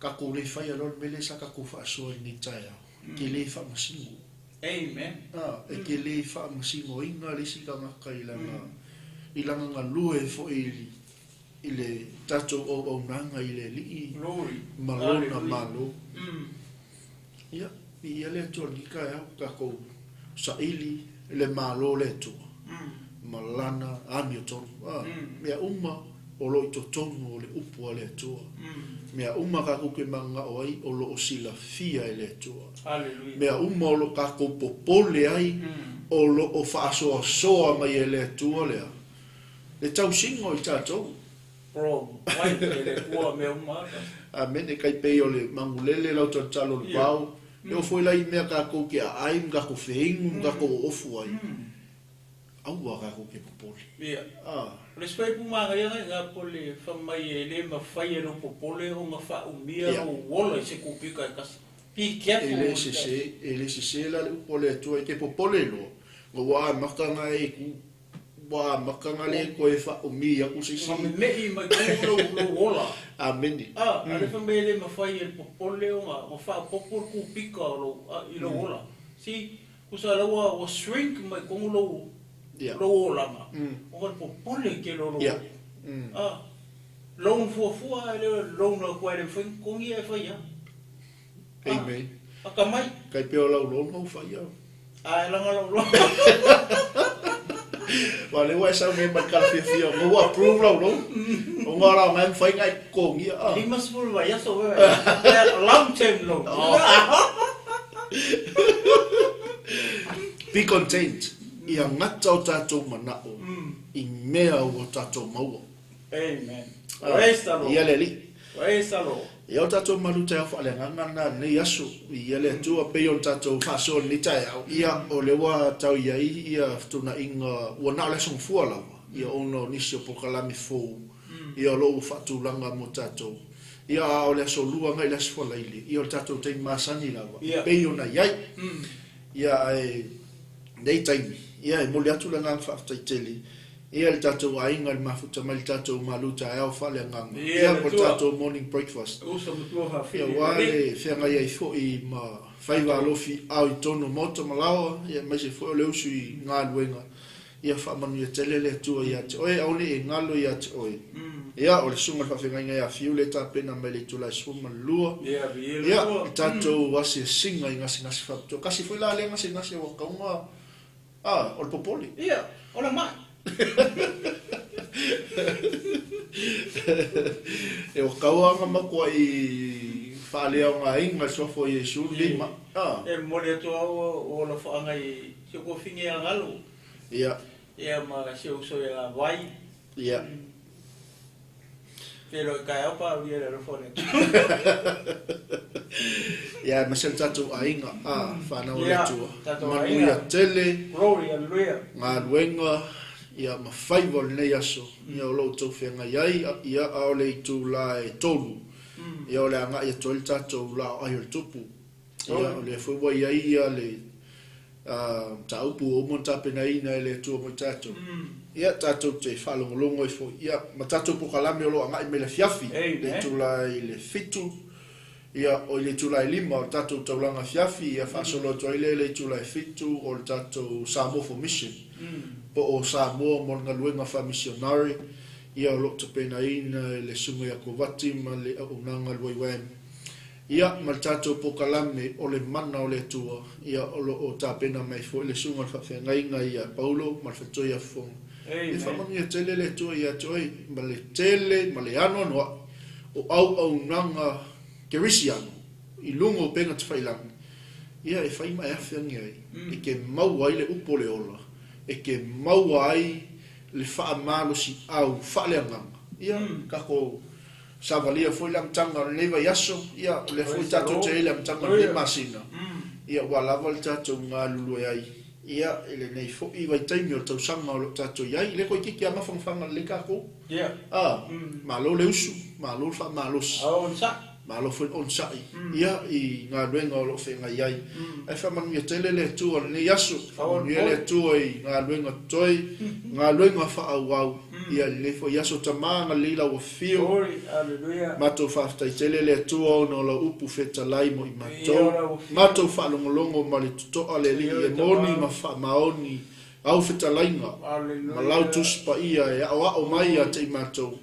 Tatou le faia loa le mea lea sa tatou faasoa i lenei taeao. E te le faamasino. Amen. A, e te le faamasinoina le isi tagata i lana, i lana galue foi i le tatou auaunaga i le Alii Glory. ma Lona Hallelujah. Malo. Ia, viia le Atua i lenei taeao, tatou saili le Malo o le Atua ma Lana amiotonu. A, mea uma o lo o i totonu o le upu a le Atua. Mea uma tatou te mananao ai o lo o silafia e le Atua. Hallelujah. Mea uma o lo o tatou popole ai o lo o faasoasoa mai e le Atua lea le tausiga o i tatou. Bro, mai e le Atua mea uma ata. Amene, kai pei o le mangulele lau talotalo o le vao, e oo foi la i mea tatou te aai ma tatou feinu ma tatou oofu ai, aua tatou te popole. Ia. Ah. O le isi manaia na ina po le fai mai e le mafai e lou popole ona faaumia lou ola i se kupika e tasi. Be careful E le with that. sese, e le sese la le upu a le Atua e te popole loa, na ua amata na e ku, ua amata na le koe faaumi aku se isi. Ma meme'i mai tonu lou, lou ola. Amene. A, a le fai mai e le mafai e le popole ona, ona faaopoopo le kupika o lou, a, i lou ola. See, tusa la ua, ua shrink mai tonu lou, lou olaga, ona le popole tele o lou ola. A, lou fuafua e le lou na atu ai le mafai ona totogi ae fai lava. A, Amen. atamai. Kai pea o lau loan mau fai au. A, e laga lau loan. Wa le ua e sau nei ma le kala fiafia, mo ua approve lau loan. O ngā rā ngai mwhai ngai kongia. A. 50 vaiaso wewe. Long term loan. Oh. Be content. Ia ngata o tātou manao i mea ua tātou maua. Amen. Praise the Lord. Ia le Alii. Praise the Lord. Ia o tātou malu taeao faaleagaga lena lenei aso, i le Atua pei ona tātou faasoa i lenei taeao, ia o lea ua tau i ai ia fetuunaiga ua na o le aso gafua lava, ia ona o nisi o polokalame fou, ia o lo o ua faatulaga mo tātou. Ia a o le aso lua agai i le aso Falaile, ia o le tātou taimi masani lava, e pei ona i ai. Ia ae nei taimi, ia e momoli atu le agaga faafetai tele ia i le tatou aiga i le mafuta mai i le tatou malu taeao faaleagaga, ia po o le tatou morning breakfast. Ia aua le feagai ai foi ma faiva alofi ao i totonu o maota ma laoa, ia aemaise foi o le usu i galuega, ia faamanuia tele le Atua ia te oe, aua ne i e galo ia te oe. Ia, o le susuga i le faafeagaiga ia Fiu lea e tapena mai i le itula e 12, ia, le tatou asiasiga i gasegase faapitoa. Kasi foi la lea gasegase ua tauga, a, o le popole. Ia, o le mai. E ua tau lava na matuai faaleaogaina le suafa o Iesu lenei mai. A. E momoli atu au o alofaaga i si ou tuafine ia Galo. Ia. Ia ma si ou uso ia Vai. Ia. Feiloai taeao pa aulia i le alofa o le Atua. Ia, aemaise le tatou aiga, a, fanau a le Ia, Atua. tatou Manuia aiga. tele. Glory, hallelujah. Galuega, ia, ma faiva o lenei aso, ia, o lo outou feagai ai, ia, a o le itula e 3, ia, o le agai atu ai le tatou laoai o le Tupu. Ia, o lea foi ua i ai ia le mataupu ua uma ona tapenaina e le Atua mo i tatou. Ia, tatou te faalogologo ai foi, ia, ma tatou pokalame o lo o agai mai i le afiafi, le itula i le 7, ia, o i le itula e 5 o le tatou taulaga afiafi, ia, faasolo atu ai lea i le itula e 7 o le tatou Samoa for Mission, po o Samoa mo le galuega faamisionare, ia, o lo o tapenaina e le Susuga ia Kovati ma le auaunaga a le YWAM. Ia, ma le tatou pokalame o le Mana o le Atua, ia, o lo o tapena mai foi le Susuga o le Faafeagaiga ia Paulo ma le Faletua ia Fofoga. Ia faamanuia tele le Atua ia te oe ma le tele ma le anoanoai o auaunaga Kerisiano i luga o upega tafailagi, ia, e fai ma e afeagi ai, e te maua ai le upu o le ola, e te maua ai le faamalosiau faaleagaga. Ia, tatou Savalia foi le amataga o lenei vaiaso, ia, o lea foi tatou te i ai i le amataga o lenei masina, ia, ua lava le tatou galulue ai, ia, i lenei foi vaitaimi o le tausaga o lo o tatou i ai. E le toeitiiti lava mafanafana lelei tatou. A, malo le usu, malo le faamalosi, malo foi le onosai, ia, i galuega o lo o feagai ai. Ae faamanuia tele le Atua i lenei aso, faamanuia le Atua i galuega totoe, galuega faaauau, Ia lenei foi aso tama agalelei lau afio. Matou faafetai tele le Atua ona o lau upu fetalai mo i matou. Matou faalogologo ma le totoa le Alii e moni ma faamaoni au fetalaiga ma lau Tusi Paia e aoao mai ia te i matou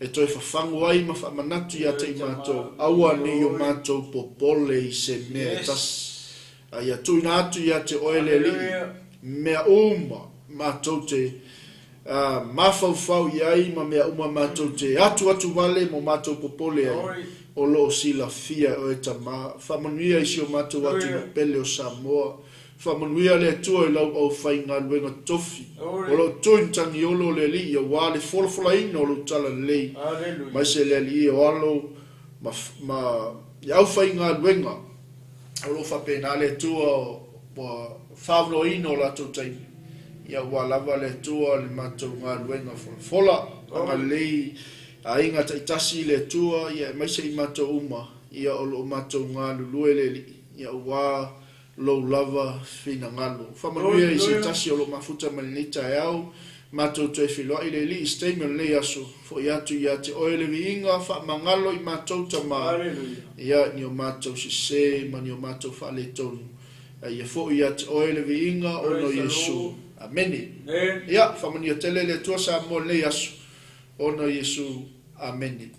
e toe fafagu ai ma faamanatu ia te i matou aua ne i o matou popole i se mea e tasi. A ia tuuina atu ia te oe le Alii mea uma matou te Ā, mafaufau i ai ma mea uma matou te atuatu wale mo matou popole ai, o lo o silafia e oe Tama. Faamanuia i si o matou atunuu pele o Samoa. Faamanuia le Atua i lau aufaigaluega tofi, o lo o tui matagiolo le Alii aua le folafolaina o lou talalelei, maise le Alii o alo ma, ma i aufaigaluega o lo o faapena le Atua ua faavanoaina o latou taimi. Ia ua lava le Atua le matou galuega folafola. Agalelei aiga taitasi le Atua, ia aemaise i matou uma, ia o lo o matou galulue le Alii, ia ua lou lava finagalo. Faamanuia i se tasi o lo o mafuta mai lenei taeao, matou toe feiloai le Alii i se taimi o lenei aso, foi atu ia te oe le viiga, faamagalo i matou tama, ia ni o matou sese ma ni o matou faaletonu. A ia foi ia te oe le viiga ona o Iesu. Amene. Ia, faamanuia tele le Atua Samoa i lenei aso ona o Iesu. Amene.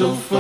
Matou.